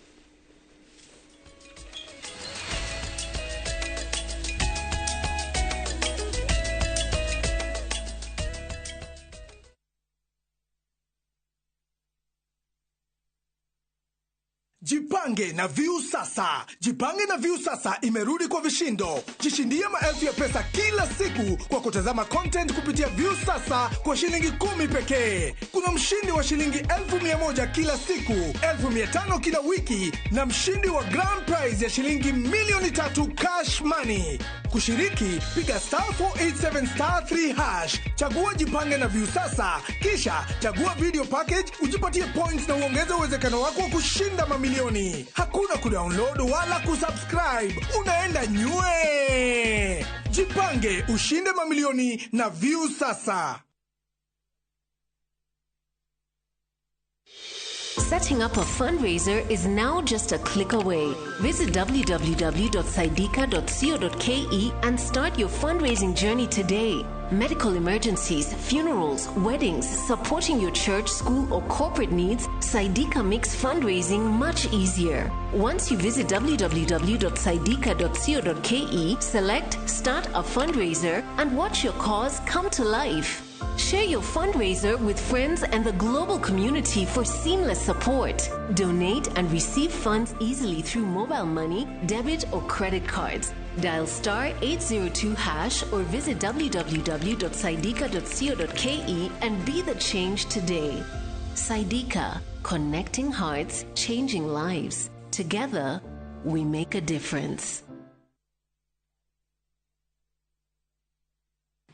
Jipange na View Sasa. Jipange na View Sasa imerudi kwa vishindo. Jishindie maelfu ya pesa kila siku kwa kutazama content kupitia View Sasa kwa shilingi 10 pekee. Kuna mshindi wa shilingi 1,100 kila siku, 5,000 kila wiki na mshindi wa grand prize ya shilingi 3,000,000 cash money. Kushiriki, piga star 487 star 3 hash. Chagua Jipange na View Sasa, kisha chagua video package, ujipatie points na uongeze uwezekano wako wa kushinda mamilioni. Hakuna kudownload wala kusubscribe. Unaenda nywe. Jipange ushinde mamilioni na View Sasa. Setting up a fundraiser is now just a click away. Visit www.saidika.co.ke and start your fundraising journey today. Medical emergencies, funerals, weddings, supporting your church, school, or corporate needs, Saidika makes fundraising much easier. Once you visit www.saidika.co.ke, select Start a Fundraiser and watch your cause come to life. Share your fundraiser with friends and the global community for seamless support. Donate and receive funds easily through mobile money, debit, or credit cards. Dial star 802 hash or visit www.saidika.co.ke and be the change today. Saidika, connecting hearts, changing lives. Together, we make a difference.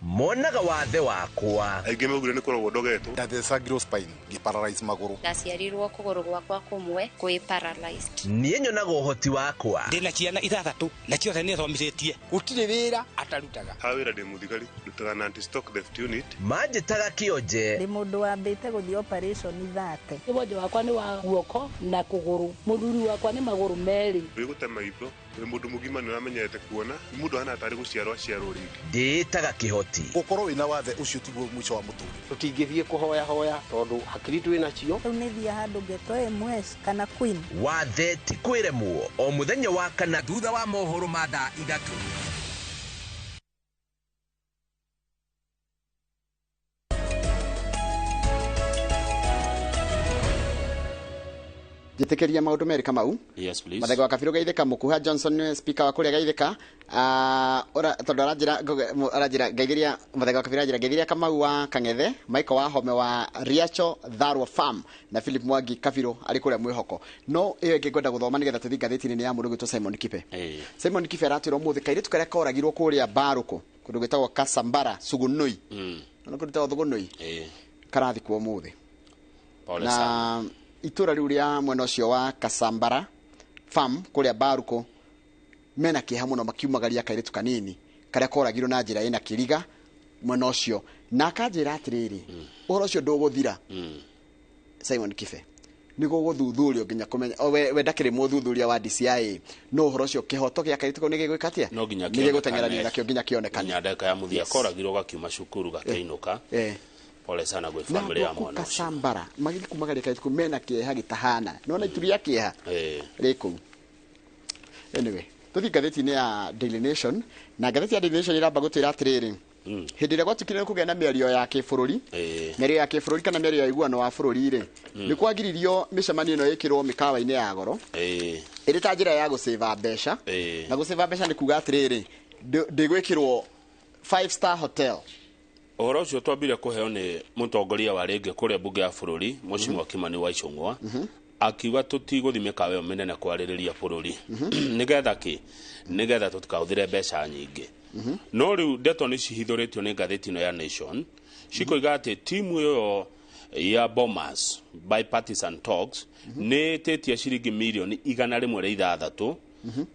Monaga wathe wakwa aingĩ maugire nĩ kũrogwo ndogetwo ndathecagirwo spine ngĩparalyze magũrũ ndaciarirwo kũgũrũ gwakwa kũmwe kwĩ paralyzed. Niĩ nyonaga ũhoti wakwa ndĩna ciana 6 na ciothe nĩ thomithĩtie gũtirĩ wĩra atarutaga. Ha wĩra ndĩ mũthigari ndutaga na anti stock theft unit. Manjĩtaga kĩonje ndĩ mũndũ wambĩte gũthiĩ operation 30. Wonje wakwa nĩ wa guoko na kũgũrũ, mũthuri wakwa nĩ magũrũ merĩ. Wĩ gũte maitho wĩ mũndũ mũgima nĩ ũramenyete kuona mũndũ ahana tarĩ gũciarwo aciarwo rĩngĩ. Ndĩĩtaga kĩhoti. Gũkorwo wĩna wathe ũcio tiguo mũico wa mũtũrĩre. Tũtingĩthiĩ kũhoya hoya tondũ hakiri twĩ nacio. Rĩu nĩ thiĩ handũ ngetwo MS kana Queen. Wathe ti kwĩremwo o mũthenya wa kana thutha wa mohoro ma thaa 3. Njĩtĩkĩria maũndũ merĩ Kamau. Yes, please. Mathega wa Kabiru Geithĩka, Mũkuha Johnson speaker wa kũrĩa Geithĩka, tondũ aranjĩra ngeithĩria Mathega wa Kabiru aranjĩra ngeithĩria Kamau wa Kang'ethe, Michael wa Home wa Riacho Tharwa Farm na Philip Mwangi Kabiru arĩ kũrĩa Mwĩhoko. No ĩyo ĩngĩ ngwenda gũthoma nĩgetha tũthiĩ ngathĩti-inĩ nĩ ya mũndũ ũgwĩtwo Simon Kibe. Simon Kibe aratwĩra ũmũthĩ kairĩtu karĩa koragirwo kũrĩa Mbarũkũ kũndũ gwĩtagwo Kasambara Sugunui. Nĩ kũndũ gwĩtagwo Thugunui. Karathikwo ũmũthĩ. Na itura riu ria mwena ucio wa Kasambara Farm kuria Baruko mena kieha muno makiumagaria kairitu kanini karia koragirwo na njira ina kiriga mwena ucio na akanjira atiriri uhoro ucio nduguthira. Simon Kibe niguo guthuthurio nginya kumenya we ndakiri muthuthuria wa DCI no uhoro ucio kihoto gia kairitu kau nigigwika atia no nginya nigiguteng'erania nakio nginya kionekane nginya ndagika ya muthia koragirwo gakiuma cukuru gakĩinũka. Pole sana gwĩ Na family ya andũ a kũu mwana ũcio. Kasambara magĩthiĩ kuma garĩka ituku mena kĩeha gĩtahana nona itu rĩa kĩeha rĩ kũu. Anyway, tũthiĩ ngathĩti-inĩ ya Daily Nation, na ngathĩti ya Daily Nation ĩramba gũtwĩra atĩrĩrĩ, hĩndĩ ĩrĩa gwatuĩkire nĩ kũgĩa na mĩario ya kĩbũrũri, mĩario ya kĩbũrũri kana mĩario ya ũiguano wa bũrũri rĩ, nĩ kwagiririo mĩcemanio ĩno ĩkĩrwo mĩkawa-inĩ ya goro ĩrĩ ta njĩra ya gũcĩva mbeca. Na gũcĩva mbeca nĩ kuga atĩrĩrĩ, ndĩgwĩkĩrwo five star hotel. Ũhoro ũcio twambire kũheo nĩ mũtongoria wa rĩngĩ kũrĩa mbunge ya bũrũri, Mheshimiwa Kimani wa Ichung'wa, akiuga tũtigũthiĩ mĩkawa ĩyo mĩnene kwarĩrĩria bũrũri. Nĩgetha kĩ? Nĩgetha tũtikahũthĩre mbeca nyingĩ. No rĩu ndeto nĩ cihithũrĩtio nĩ ngathĩti ĩno ya Nation, cikoiga atĩ timu ĩyo ya Bomas bipartisan talks nĩ ĩtĩtie ciringi mirioni 106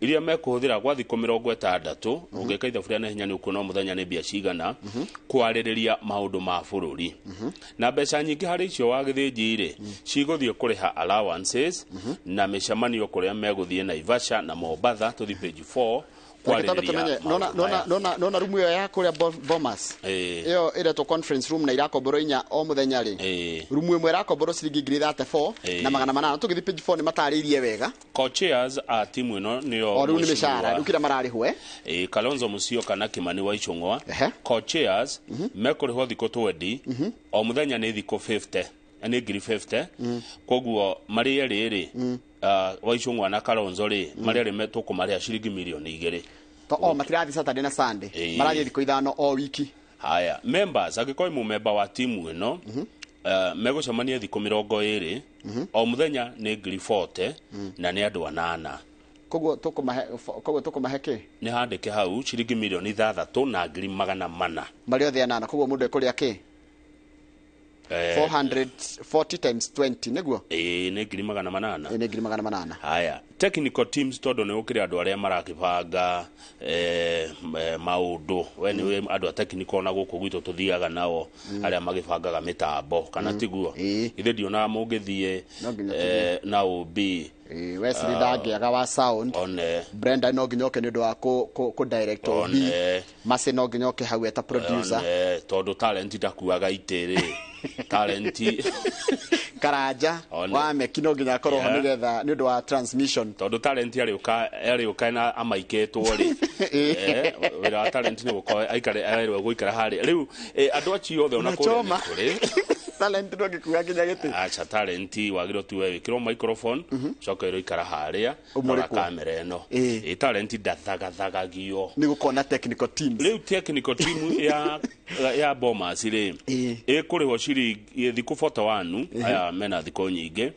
iria mekũhũthĩra gwa thikũ 60. Ũngĩka ithabu rĩa naihenya nĩ ũkuona o mũthenya nĩ mbia cigana kwarĩrĩria maũndũ ma bũrũri, na mbeca nyingĩ harĩ icio wa gĩthĩnji rĩ cigũthiĩ kũrĩha allowances na mĩcemanio kũrĩa megũthiĩ Naivasha na Mombatha. Tũthiĩ page 4. Reke twambe tumenye Kwarĩrĩria nona maũndũ nona maya. nona rumu ĩyo ya kũrĩa Bomas ĩyo ĩretwo conference room na irakomborwo 4 o mũthenya rĩ, rumu ĩmwe ĩrakomborwo ciringi 34,800. Tũgĩthiĩ page 4 nĩ matarĩirie wega. Co-chairs a timu ĩno nĩo O rĩu nĩ Mheshimiwa mĩcara rĩu kĩrĩa mararĩhwo. Kalonzo Musyoka na Kimani wa Ichung'wa. Co-chairs mekũrĩhwo thikũ 20, o mũthenya nĩ thikũ 50, nĩ ngiri 50. Koguo marĩ erĩ rĩ, wa Ichung'wa na Kalonzo rĩ, marĩ erĩ tũkũmarĩha ciringi mirioni 2. To o matirathiĩ Saturday na Sunday, marathiĩ thikũ 5 o wiki. Haya, members, angĩkorwo mũmemba wa timu ĩno, megũcemania thikũ 20, o mũthenya nĩ ngiri 40, na nĩ andũ 8. Koguo tũkũmahe kĩ? Nĩ handĩke hau ciringi 6,400,000. Marĩ othe 8. Koguo mũndũ ekũrĩa kĩ? 440 times 20 nĩguo? Ĩĩ, nĩ 800,000. Ĩĩ, nĩ 800,000. Haya, technical teams, tondũ nĩ gũkĩrĩ andũ arĩa marakĩbanga maũndũ, we nĩ andũ a technical na gũkũ gwitũ tũthiaga nao, arĩa magĩbangaga mĩtambo kana tiguo? Ithe ndionaga mũngĩthiĩ No nginya na OB. Wesley ndangĩaga wa sound. One. Brenda no nginya oke nĩ ũndũ wa kũ direct OB. One. Mercy no nginya oke hau eta producer. One, tondũ talent ndakuaga itĩ rĩ, talent Karanja One. wa meki no nginya akorwo ho nĩgetha nĩ ũndũ wa transmission. Tondũ talent arĩũka na amaikĩtwo rĩ, wĩra wa talent nĩ gũkorwo aikare erwo gũikara harĩa rĩu, andũ acio othe ona kũrĩa Choma. nĩ kũrĩ. Talent ndũngĩkuga nginya gĩtĩ. Aca, talent wagĩrĩirwo tu we wĩkĩrwo microphone, coka ĩrwo ikara harĩa, rora Ũmũrĩkwo. kamera ĩno. Talent ndathagathagagio. Nĩ gũkorwo na technical teams. Rĩu technical team ya Bomas rĩ, ĩkũrĩhwo ciringi thikũ 41, aya mena thikũ nyingĩ,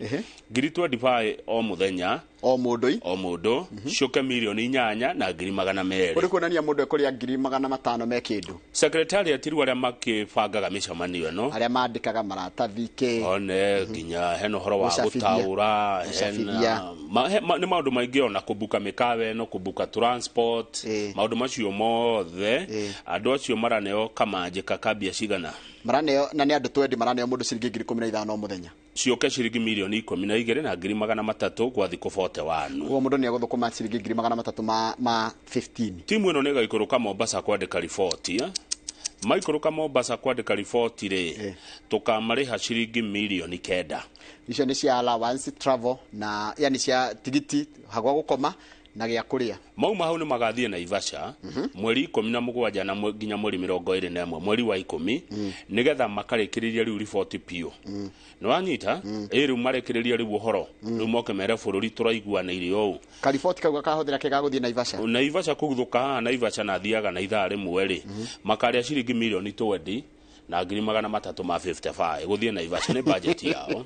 ngiri 25 o mũthenya. O mũndũ. O mũndũ, ciũke 8,200,000. Ũrĩ kuonania mũndũ ekũrĩa 500,000 me kĩndũ. Secretariat rĩu, arĩa makĩbangaga mĩcemanio ĩno, arĩa mandĩkaga maratathi kĩ. One nginya hena ũhoro wa Gũcabithia. gũtaũra. Gũcabithia. Hena nĩ maũndũ maingĩ, ona kũbuka mĩkawa ĩno, kũbuka transport, maũndũ macio mothe, andũ acio maraneo kamanjĩka ka mbia cigana? Maraneo, na nĩ andũ 20, maraneo mũndũ ciringi 15,000 o mũthenya. Ciũke ciringi 12,300,000 gwa thikũ 41. Koguo mũndũ nĩ egũthũkũma ciringi 300,000 ma 15. Timu ĩno nĩ ĩgaikũrũka Mombasa kwandĩka riboti, eh? Maikũrũka Mombasa kwandĩka riboti rĩ, tũkamarĩha ciringi 9 mirioni. Icio nĩ cia allowance, travel na yani cia tigiti, hagwa gũkoma na gĩa kũrĩa. Mauma hau nĩ magathiĩ Naivasha mweri 17 na nginya mweri 21 mweri wa 10, nĩgetha makarĩkĩrĩria rĩu riboti biũ. Nĩ wanyita? Ĩ rĩu marĩkĩrĩria rĩu ũhoro, rĩu moke mere bũrũri tũraiguanĩire ũũ. Kariboti kau gakahũthĩra kĩ gagũthiĩ Naivasha? Naivasha kũguthũka haha Naivasha na thiaga na ithaa rĩmwe rĩ, makarĩa ciringi 20,355,000 gũthiĩ Naivasha, nĩ budget yao.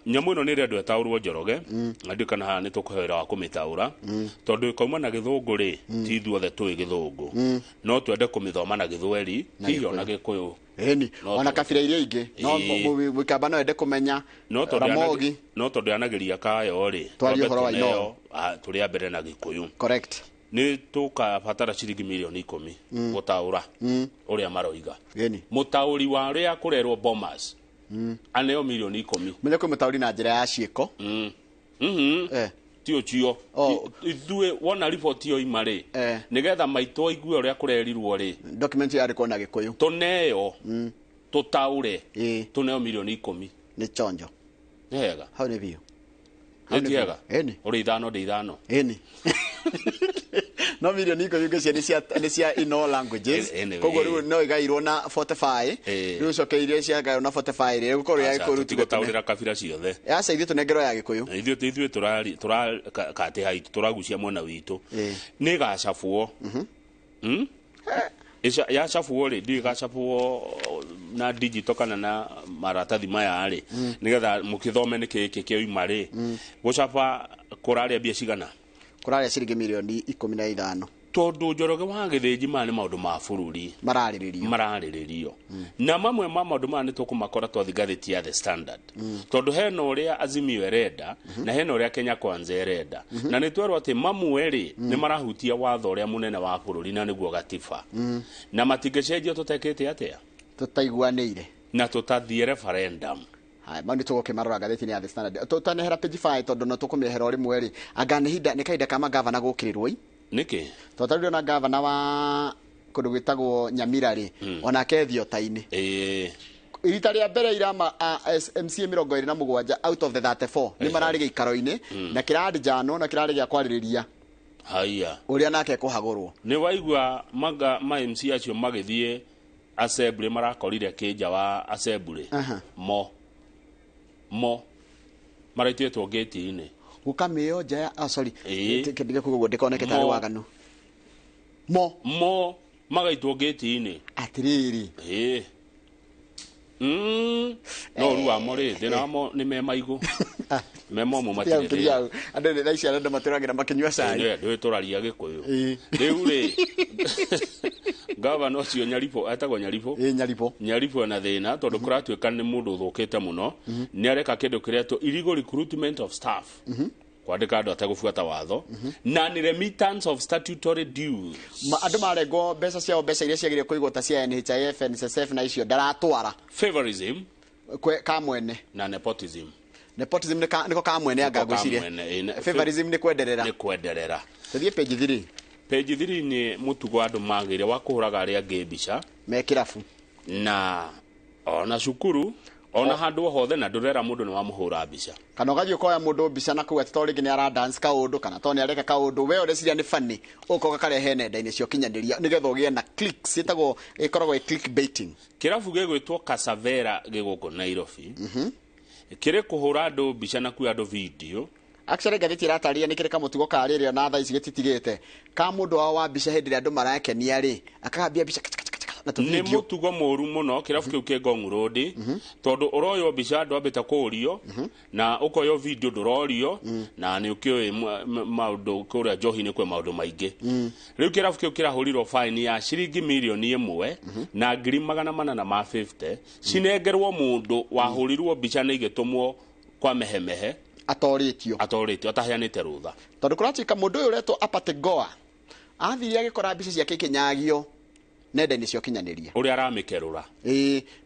Nyamũ ĩno nĩ ĩrendwo ĩtaũrwo, Njoroge, na ndiũ kana haha nĩ tũkũhe wĩra wa kũmĩtaũra, tondũ ĩkauma na gĩthũngũ rĩ, ti ithuothe tũĩ gĩthũngũ, no twende kũmĩthoma na gĩthweri, Na hihi ona Gĩkũyũ. Gĩkũyũ. Ĩni No ona kabira iria ingĩ no mũikamba no ende kũmenya. No tondũ Ramogi. No tondũ yanageria kayo rĩ, Twarie twambe ũhoro wa tũneo, Inooro. tũrĩ mbere na Gĩkũyũ. Correct. Nĩ tũkabatara ciringi 10 mirioni gũtaũra ũrĩa maroiga. Ĩni. Mũtaũri wa ũrĩa kũrerwo Bomas aneo 10 mirioni. Menye kwĩ mũtaũri na njĩra ya ciĩko. Ti ũcio. Ithuĩ wona riboti ĩyo ima rĩ, nĩgetha maitũ aigue ũrĩa kũrerirwo rĩ, document yarĩkwo na Gĩkũyũ. Tũneo Tũtaũre. Tũneo mirioni 10. Nĩ chonjo. Nĩ hega. Hau nĩ biũ. Nĩ ti hega. Ĩni. Ũrĩ 5 ndĩ 5. Ĩni. No mirioni 10 ngĩcia nĩ cia in all languages. Koguo rĩu no igairwo na 45. Rĩu ũcoke iria ciagairwo na 45 rĩ gũkorwo ya Gĩkũyũ tũtigũtaũrĩra kabira ciothe. Aca ithuĩ tũnengerwo ya Gĩkũyũ. Ithuĩ tũra katĩ haitũ tũragucia mwena witũ. Nĩ gacabwo. Yacabwo rĩ ndiũĩ gacabwo na digital kana na maratathi maya rĩ nĩgetha mũkĩthome nĩkĩ gĩkĩ kĩoima rĩ gũcaba kũrarĩa mbia cigana? Kũrarĩa ciringi mirioni 15. Tondũ Njoroge wa Gĩthĩnji maya nĩ maũndũ ma bũrũri mararĩrĩrio. Na mamwe ma maũndũ maya nĩ tũkũmakora twathi ngathĩti ya The Standard. Tondũ hena ũrĩa Azimio ĩrenda na hena ũrĩa Kenya Kwanza ĩrenda. Na nĩ twerwo atĩ mamwe rĩ nĩ marahutia watho ũrĩa mũnene wa bũrũri na nĩguo gatiba. Na matingĩcenjio tũtekĩte atĩa? Tũtaiguanĩire. Na tũtathiĩ referendum. Haya, mau nĩ tũgũkĩmarora ngathĩti-inĩ ya The Standard. Tũtanehera page 5 tondũ no tũkũmĩehera o rĩmwe rĩ. Anga nĩ ihinda nĩ kahinda ka magavana gũkĩrĩrwo i? Nĩkĩ? Tondũ tarĩu ndĩrona gavana wa kũndũ gwĩtagwo Nyamira rĩ, onake thiota-inĩ. Rita rĩa mbere irama MCA 27 out of the 34 nĩ mararĩ gĩikaro-inĩ na kĩrarĩ njano na kĩrarĩ gĩa kwarĩrĩria. Haya. Ũrĩa nake ekũhagũrwo. Nĩ waigua maga ma MC acio magĩthiĩ assembly marakorire kĩnja wa assembly. Mo maraitĩtwo gate-inĩ. Gũkamĩo nja ya sorry. Kĩndige kuga ndĩkoneke tarĩ waganu. Mo magaitwo gate-inĩ. Atĩrĩrĩ. No ruwa mo rĩ thĩna wamo nĩ me maigũ. Me momũ matirĩ thĩna. Andũ nĩ thaa ici andũ matũragĩra makĩnyua cai. Ndũĩ tũraria Gĩkũyũ. Rĩu rĩ gavana ũcio Nyaribo etagwo Nyaribo. Nyaribo. Nyaribo ena thĩna tondũ kũratuĩka nĩ mũndũ ũthũkĩte mũno. Nĩ areka kĩndũ kĩretwo illegal recruitment of staff. Kwandĩka andũ ategũbuata watho. Na nĩ remittance of statutory dues. Andũ marengwo mbeca ciao mbeca iria ciagĩrĩire kũigwo ta cia NHIF, NSSF na icio ndaratwara. Favorism ka mwene na nepotism. Nepotism nĩko ka mwene anga ngwĩciria. Favorism nĩ kwenderera. Nĩ kwenderera. Tũthiĩ page 3. Page 3 nĩ mũtugo andũ magĩire wa kũhũraga arĩa angĩ mbica me kĩrabu na ona cukuru ona handũ hothe na ndũrera mũndũ nĩ wamũhũra mbica. Kana ũgathiĩ ũkoya mũndũ mbica na kuga atĩ to rĩngĩ nĩ ara dance kaũndũ kana to nĩ areka kaũndũ we ũreciria nĩ funny ũkoga karehe nenda-inĩ cia ũkinyanĩria nĩgetha ũgĩe na clicks ĩtagwo ĩkoragwo ĩ clickbaiting. Kĩrabu gĩgwĩtwo Casavera gĩgũkũ Nairobi. Kĩrĩ kũhũra andũ mbica na kuoya andũ video. Actually ngathĩti ĩratarĩria nĩ kĩrĩ kamũtugo ka rĩrĩ ona thaa ici gĩtitigĩte ka mũndũ wao wa mbica hĩndĩ ĩrĩa andũ marakenia rĩ akagambia mbica nĩ mũtugo mũru mũno kĩrabu kĩu kĩ Ngong Road tondũ ũroywo mbica ndwambĩte kũũrio na ũkoywo video ndũrorio na nĩ ũkĩũĩ maũndũ kũrĩa njohi-inĩ kwĩ maũndũ maingĩ. Rĩu kĩrabu kĩu kĩrahũrirwo fine ya ciringi mirioni 1 na 450,000 cinengerwo mũndũ wahũrirwo mbica na igĩtũmwo kwa mehemehe atorĩtio ataheanĩte rũtha tondũ kũratuĩka mũndũ ũyũ ũretwo Apategoa athire agĩkora mbica ciake ikĩnyagio nenda-inĩ cia ũkinyanĩria ũrĩa aramĩkerũra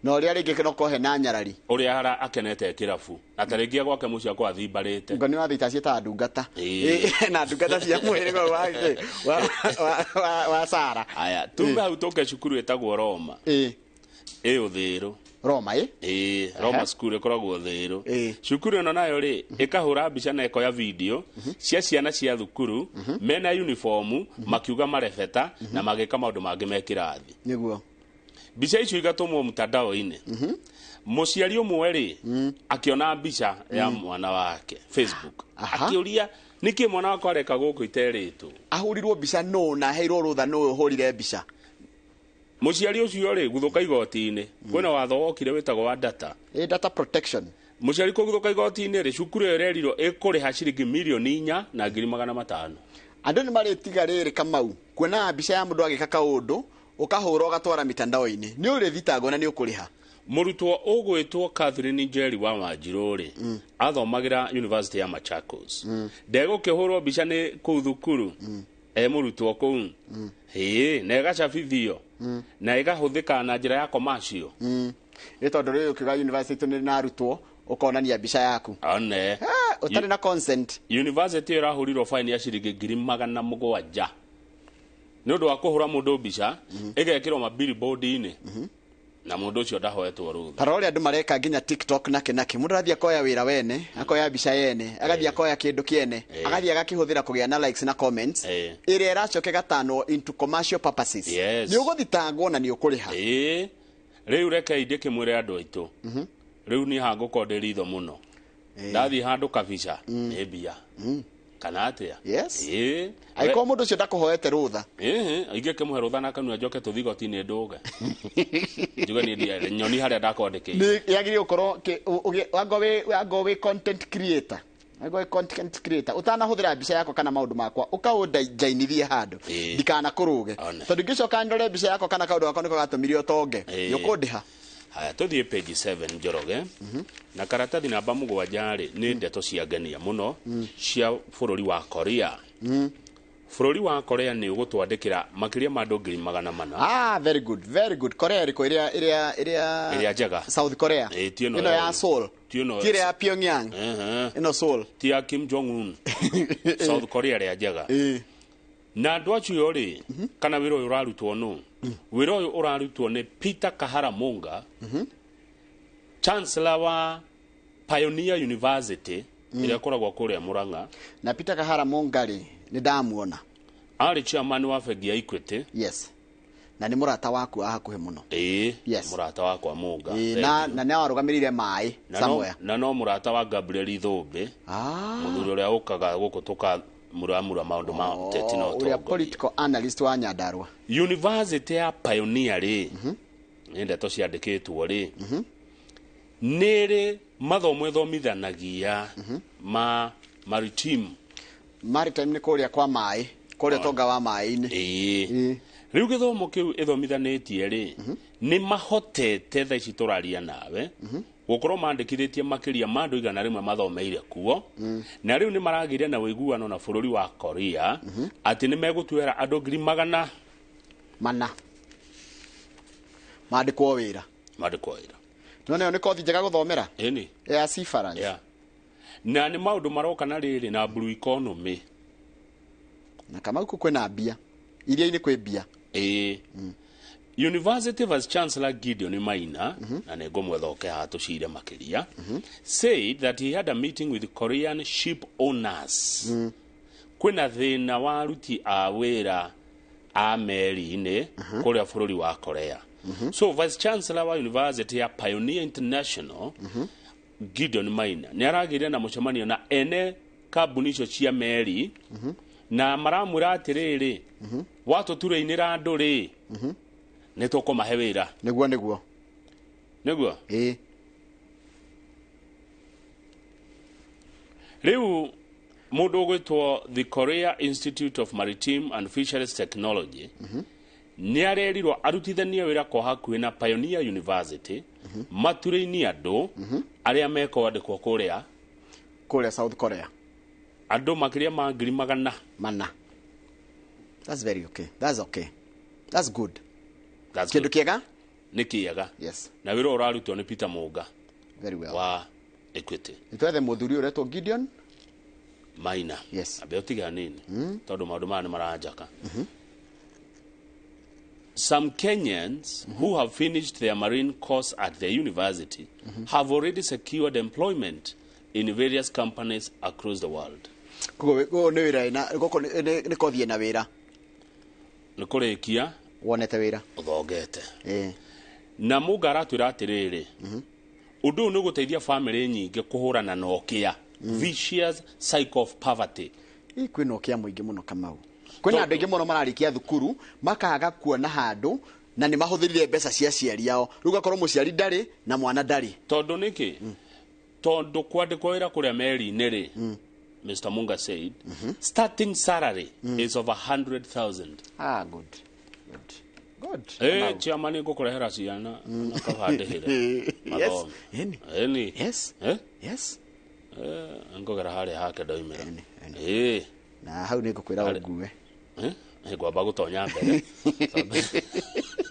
na ũrĩa rĩngĩ no kohe na nyarari ũrĩa akenete kĩrabu na ta rĩngĩ gwake mũciĩ akwa athimbarĩte ngo nĩ wathita ciĩtaga ndungata na ndungata cia mũhĩrĩga wa Sara. Aya tume hau tũke cukuru ĩtagwo Roma ĩ Ũthĩrũ. Roma ĩ Roma school ĩkoragwo Ũthĩrũ. Cukuru ĩno nayo rĩ ĩkahũra mbica na ĩkoya video cia ciana cia thukuru mena uniform makiuga marebeta na magĩka maũndũ mangĩ me kĩrathi. Nĩguo. Mbica icio igatũmwo mtandao-inĩ. Mũciari ũmwe rĩ akĩona mbica ya mwana wake Facebook akĩũria nĩkĩ mwana wakwa areka gũkũ iterĩtwo. Ahũrirwo mbica nũ na aheirwo rũtha nũ ũhũrire mbica. Mũciari ũcio rĩ gũthũka igoti-inĩ kwĩna watho wokire wĩtagwo wa data. Data protection. Mũciari kũgũthũka igoti-inĩ rĩ cukuru ĩyo ĩrerirwo ĩkũrĩha ciringi mirioni 4 na 500,000. Andũ nĩ marĩtiga rĩrĩ Kamau kuona mbica ya mũndũ agĩka kaũndũ ũkahũra ũgatwara mitandao-inĩ nĩ ũrĩthitangwo na nĩ ũkũrĩha. Mũrutwo ũgwĩtwo Catherine Njeri wa Wanjirũ rĩ athomagĩra University ya Machakos. Ndegũkĩhũrwo mbica nĩ kũu thukuru mũrutwo kũu na ĩgacabithio na ĩgahũthĩka na njĩra ya commercial. Nĩ tondũ rĩu ũkiuga university nĩ na arutwo ũkonania mbica yaku one ũtarĩ na consent. University ĩrahũrirwo fine ya ciringi 700,000 nĩ ũndũ wa kũhũra mũndũ mbica ĩgekĩrwo ma billboard-inĩ. Na mundu ucio ndahoetwo rutha. Tarora ũrĩa andũ mareka nginya TikTok nake nake mũndũ arathiĩ akoya wĩra wene, akoya mbica yene, agathiĩ akoya kĩndũ kĩene, agathiĩ agakĩhũthĩra kũgĩa na likes na comments ĩrĩa ĩracoka ĩgatanwo into commercial purposes. Nĩ ũgũthitangwo na nĩ ũkũrĩha. Ĩĩ, rĩu rekei ndĩkĩmwĩre andũ aitũ, rĩu niĩ hangũkorwo ndĩ ritho mũno, ndathiĩ handũ kabica nĩ mbia kana atĩa? Yes. Ĩĩ. Angĩkorwo mũndũ ũcio ndakũhoete rũtha. Ĩĩ, ingĩkĩmũhe rũtha na kanua njoke tũthiĩ igoti-inĩ ndũge njuge niĩ nyoni harĩa ndakwandĩkĩire. Nĩ yagĩrĩire gũkorwo angĩkorwo wĩ content creator, angĩkorwo wĩ content creator ũtanahũthĩra mbica yakwa kana maũndũ makwa ũkaũnjainithie handũ ndikanakũrũge, tondũ ingĩcoka ndore mbica yakwa kana kaũndũ gakwa nĩko gatũmire ũtonge, nĩ ũkũndĩha. Haya, tũthiĩ page 7 Njoroge, na karatathi namba 7 rĩ, nĩ ndeto cia ngenia mũno cia bũrũri wa Korea. Bũrũri wa Korea nĩ ũgũtwandĩkĩra makĩria ma andũ 400,000. Ah, very good, very good. Korea ĩrĩkũ? Ĩrĩa ĩrĩa ĩrĩa Ĩrĩa njega. South Korea. Ĩĩ, ti ĩno Ĩno ya Seoul. Ti ĩno. Ti ĩrĩa ya Pyongyang. Ĩno Seoul. Ti ya Kim Jong Un. South Korea ĩrĩa njega. Na andũ acio rĩ, kana wĩra ũyũ ũrarutwo nũ? Wĩra ũyũ ũrarutwo nĩ Peter Kahara Munga, Chancellor wa Pioneer University ĩrĩa ĩkoragwo kũrĩa Murang'a. Na Peter Kahara Munga rĩ, nĩ ndamuona. Arĩ chairman wa bengi ya Equity. Yes. Na nĩ mũrata waku wa hakuhĩ mũno. Ĩĩ. Yes. Mũrata wakwa Munga. Ĩĩ, na nĩ warũgamĩrĩire maĩ somewhere. Na no mũrata wa Gabriel Ithũmbĩ. Mũthuri ũrĩa ũkaga gũkũ tũkamuramura maũndũ ma ũteti na Ũrĩa ũtongoria. political analyst wa Nyandarua. University ya Pioneer rĩ, nĩ ndeto ciandĩkĩtwo rĩ, nĩ ĩrĩ mathomo ĩthomithanagia ma maritime. Maritime nĩ kũrĩa kwa maĩ, kũrĩa ũtonga wa maĩ-inĩ. Ĩĩ. Rĩu gĩthomo kĩu ĩthomithanĩtie rĩ, nĩ mahotete thaa ici tũraria nawe gũkorwo mandĩkithĩtie makĩria ma andũ 100 mathomeire kuo, na rĩu nĩ maragĩire na ũiguano na bũrũri wa Korea atĩ nĩ megũtuĩra andũ 400,000 mandĩkwo wĩra. Mandĩkwo wĩra. No nĩyo nĩ kothi njega gũthomera. Ĩni. Ya seafarers. Yeah. Na nĩ maũndũ maroka na rĩrĩ na blue economy. Na Kamau kũ kwĩna mbia. Iria-inĩ kwĩ mbia. Ĩĩ. University Vice Chancellor Gideon Maina, na nĩ ngũmwetha oke haha tũcire makĩria, said that he had a meeting with Korean ship owners. Kwĩna thĩna wa aruti a wĩra a meri-inĩ kũrĩa bũrũri wa Korea. So Vice Chancellor wa University ya Pioneer International, Gideon Maina, nĩ aragĩire na mũcemanio na ene kambuni icio cia meri, na maramwĩra atĩrĩrĩ, watũturĩinĩra andũ rĩ, nĩ tũkũmahe wĩra. Nĩguo, nĩguo. Nĩguo? Ĩĩ. Rĩu mũndũ ũgwĩtwo the Korea Institute of Maritime and Fisheries Technology nĩ arerirwo arutithanie wĩra kwa hakuhĩ na Pioneer University, maturĩini andũ arĩa mekwandĩkwo kũrĩa kũrĩa South Korea, andũ makĩria ma 400,000. That's very okay. That's okay. That's good. That's Kĩndũ good. kĩega? Nĩ kĩega. Yes. Na wĩra ũrarutwo nĩ Peter Munga. Very well. Wa Equity. Nĩ twethe mũthuri ũretwo Gideon Maina. Yes. Ambe ũtige hanini tondũ maũndũ maya nĩ maranjaka. Some Kenyans who have finished their marine course at the university have already secured employment in various companies across the world. Koguo nĩ wĩra ĩna gũkũ nĩ kothi ĩna wĩra. Nĩ kũrĩkia wonete wĩra. Ũthongete. Ĩĩ. Na Munga aratwĩra atĩrĩrĩ, ũndũ ũyũ nĩ ũgũteithia famĩlĩ nyingĩ kũhũrana na ũkĩa, vicious cycle of poverty. Ĩ, kwĩna ũkĩa mũingĩ mũno Kamau. Kwĩna andũ aingĩ mũno mararĩkia thukuru makaga kuona handũ na nĩ mahũthĩrire mbeca cia aciari ao, rĩu ũgakorwo mũciari ndarĩ na mwana ndarĩ. Tondũ nĩkĩ? Tondũ kwandĩkwo wĩra kũrĩa meri-inĩ rĩ, Mr. Munga said, starting salary is over 100,000. Ah, good. Good. Good. Eh, chairman ngũkũrehera ciana na kabandĩhĩre. Yes. Eni. Yes. Eh? Yes. Eh, ngũgera harĩa hake ndoimĩra. Ĩĩ. Na hau nĩ ngũkwĩra ũngue. Eh? Ngwamba gũtonya mbere.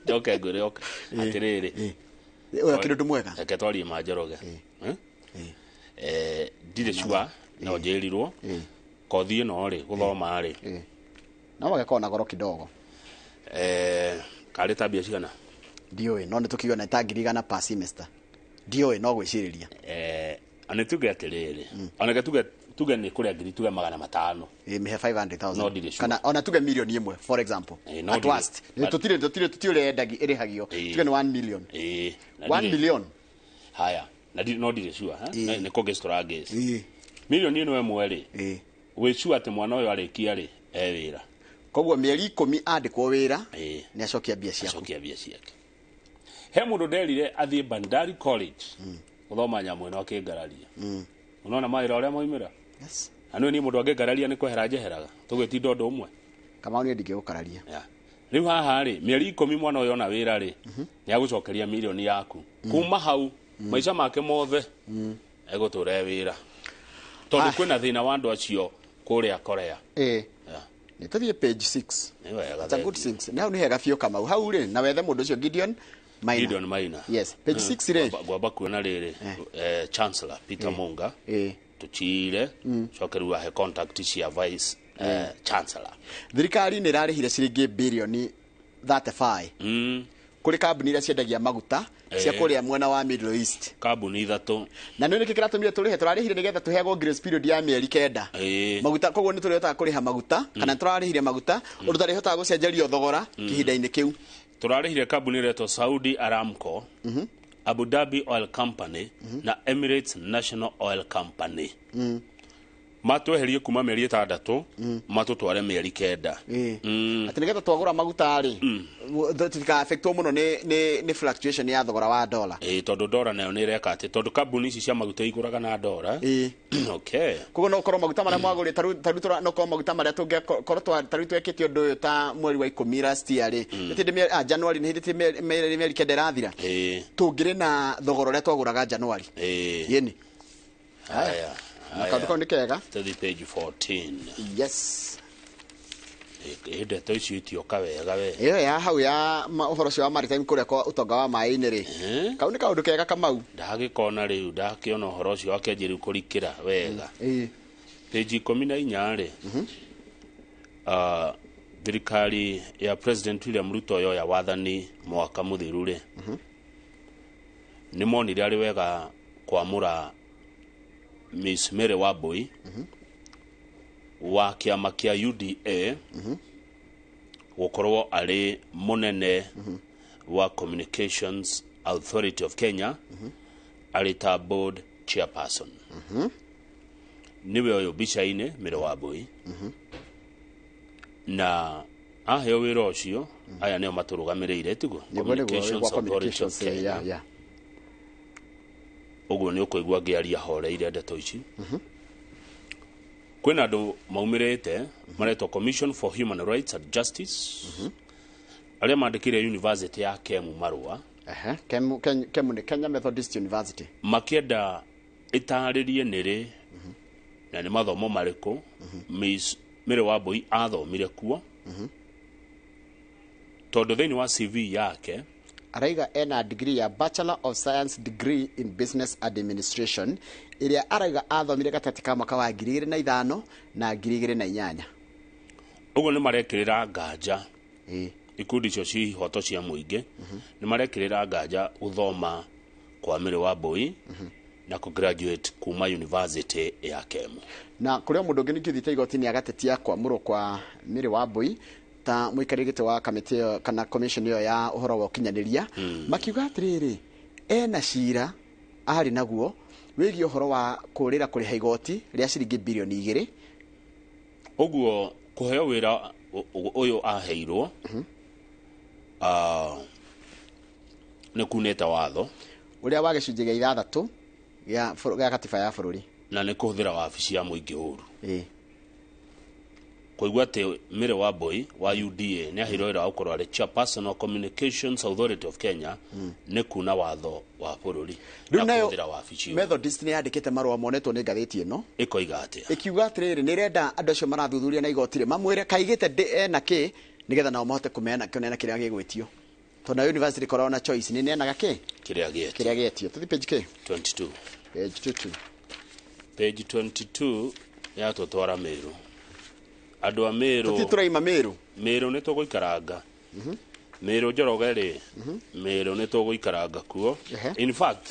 Njoke ngwĩre oke. Atĩrĩrĩ. Ũyũ akĩrĩ ũndũ mwega. Reke twarie ma Njoroge. Eh? Eh, ndirĩ sure no njĩrirwo. Kothi ĩno rĩ, gũthoma rĩ. No magakorwo na goro kidogo. Eh, karĩ ta mbia cigana? Ndiũĩ, no nĩ tũkiuga nĩ ta 100,000 per semester. Ndiũĩ, no gwĩcirĩria. Ona tuge atĩrĩrĩ, ona tuge nĩ kũrĩa ngiri tuge 500. Mĩhe 500,000. No ndirĩ sure. Kana ona tuge 1 million, for example. No At ndirĩ. worst. Tũtirĩ ũrĩa ĩrĩhagio. Tuge nĩ 1 million. Na 1 million. Haya, na no ndirĩ sure, ha? Nĩ kũgĩci tũrangĩci. 1 million rĩ, wĩ sure atĩ mwana ũyũ arĩkia rĩ e wĩra? Koguo mĩeri 10 andĩkwo wĩra, nĩ acokia mbia ciaku. Acokia mbia ciake. He mũndũ nderire athiĩ Bandari College gũthoma nyamũ ĩno akĩngararia. Unaona mawĩra ũrĩa maumĩra? Yes. Na nĩ niĩ mũndũ angĩngararia nĩ kwehera njeheraga tũgĩtinda ũndũ ũmwe. Kamau, niĩ ndingĩgũkararia. Yeah. Rĩu haha rĩ, mĩeri 10 mwana ũyũ ona wĩra rĩ, nĩ agũcokeria mirioni yaku. Kuma hau maica make mothe egũtũra e wĩra, tondũ kwĩna thĩna wa andũ acio kũrĩa Korea. Yeah. Nĩ tũthiĩ page 6. Nĩ wega. It's a good six. Nĩ hau nĩ hega biũ, Kamau. Hau rĩ, na wethe mũndũ ũcio Gideon Maina. Gideon Maina. Yes. Page 6 rĩ. Ngwamba kuona rĩrĩ, Chancellor Peter Munga, tũcire coke rĩu ahe contact cia Vice Chancellor. Thirikari nĩ ĩrarĩhire ciringi birioni 35 kũrĩ kambuni iria ciendagia maguta cia kũrĩa mwena wa Middle East. Kambuni ithatũ. Na nĩ nĩkĩ kĩratũmire tũrĩhe? Tũrarĩhire nĩgetha tũheagwo grace period ya mĩeri 9. Maguta, koguo nĩ tũrĩhotaga kũrĩha maguta, kana nĩ tũrarĩhire maguta ũndũ tarĩhotaga gũcenjerio thogora kĩhinda-inĩ kĩu. Tũrarĩhire kambuni ĩretwo Saudi Aramco, Abu Dhabi Oil Company na Emirates National Oil Company. Matweherie kuma mĩeri 6 matũtware mĩeri 9. Atĩ nĩgetha twagũra maguta rĩ, tũtikaafektwo mũno nĩ fluctuation ya thogora wa dola. Ĩĩ, tondũ ndora nayo nĩ ĩreka atĩ tondũ kambuni ici cia maguta igũraga na ndora. Okay. Koguo no ũkorwo maguta marĩa mwagũrire tarĩu no ũkorwo maguta marĩa tũngĩkorwo tarĩu twekĩte ũndũ ũyũ ta mweri wa 10 last year rĩ, nĩ hĩndĩ January, nĩ hĩndĩ ti mĩeri 9 ĩrathira, tũngĩrĩ na thogora ũrĩa twagũraga January. Yĩni. Haya. Na kaũndũ kau nĩ kega. Tũthiĩ page 14. Yes. Ĩ ndeto icio itioka wega we. Ĩyo ya hau ya ũhoro ũcio wa maritime kũrĩa kwa ũtonga wa maĩ-inĩ rĩ, kau nĩ kaũndũ kega, Kamau. Ndagĩkona rĩu, ndakĩona ũhoro ũcio wakĩanjia rĩu kũrikĩra wega. Page 14 rĩ, thirikari ya President William Ruto yoya wathani mwaka mũthiru rĩ, nĩ monire arĩ wega kwamũra Miss Mary Wambui wa kĩama kĩa UDA gũkorwo arĩ mũnene wa Communications Authority of Kenya, arĩ ta board chairperson. Nĩwe ũyũ mbica-inĩ, Mary Wambui, na aheo wĩra ũcio, aya nĩo matũrũgamĩrĩire, tiguo? Nĩguo, Communications gwa Authority of communications, Kenya. yeah. Ũguo nĩ ũkũigua ngĩaria horeire ndeto ici. Kwĩna andũ maumĩrĩte maretwo Commission for Human Rights and Justice, arĩa mandĩkĩire University ya Kemu marũa. Ehe, Kemu, Kemu nĩ Kenya Methodist University. Makĩenda ĩtarĩrie nĩrĩ na nĩ mathomo marĩkũ Miss Mary Wambui athomire kuo, tondũ thĩinĩ wa CV yake araiga ena degree ya Bachelor of Science degree in Business Administration, ĩrĩa araiga athomire gatagatĩ ka mwaka wa 2005 na 2008. Ũguo nĩ marekĩrĩra nganja ikundi icio cia ihoto cia mũingĩ, nĩ marekĩrĩra nganja gũthoma kwa Mary Wambui na kũgraduate kuma University ya Kemu. Na kũrĩ o mũndũ ũngĩ ningĩ ũthiĩte igoti-inĩ agatetia kwamũrwo kwa Mary Wambui ta mũikarĩri gĩtĩ wa kamĩtĩ ĩyo kana commission ĩyo ya ũhoro wa ũkinyanĩria, makiuga atĩrĩrĩ, ena cira arĩ naguo wĩgiĩ ũhoro wa kũrĩra kũrĩha igoti rĩa ciringi 2 birioni. Ũguo kũheo wĩra ũyũ aheirwo nĩ kunĩte watho ũrĩa wa gĩcunjĩ gĩa 6 gĩa gatiba ya bũrũri. Na nĩ kũhũthĩra wabici ya mũingĩ ũru. Kũigua atĩ Mary Wambui wa UDA nĩ aheirwo wĩra wa gũkorwo arĩ chairperson wa Communications Authority of Kenya nĩ kuna watho wa bũrũri Rĩu na nayo kũhũthĩra wabici ũru. Methodist nĩ yandĩkĩte marũa monetwo nĩ ngathĩti ĩno. Ĩkoiga atĩa? Ĩkiuga atĩrĩrĩ, nĩ ĩrenda andũ acio marathuthuria na igoti rĩ mamwĩre kaigĩte ndĩ ena kĩ, nĩgetha nao mahote kũmeana kũneana kĩrĩa gĩgwĩtio, tondũ nayo university ĩkoragwo na choice, nĩ neanaga kĩ kĩrĩa gĩetio. Kĩrĩa gĩetio. Tũthiĩ page kĩ? 22. Page 22. Page 22 yatũtwara Meru, andũ a Meru. Tũthiĩ tũraima Meru. Meru nĩ tũgũikaranga. Meru Njoroge rĩ, Meru nĩ tũgũikaranga kuo. In fact,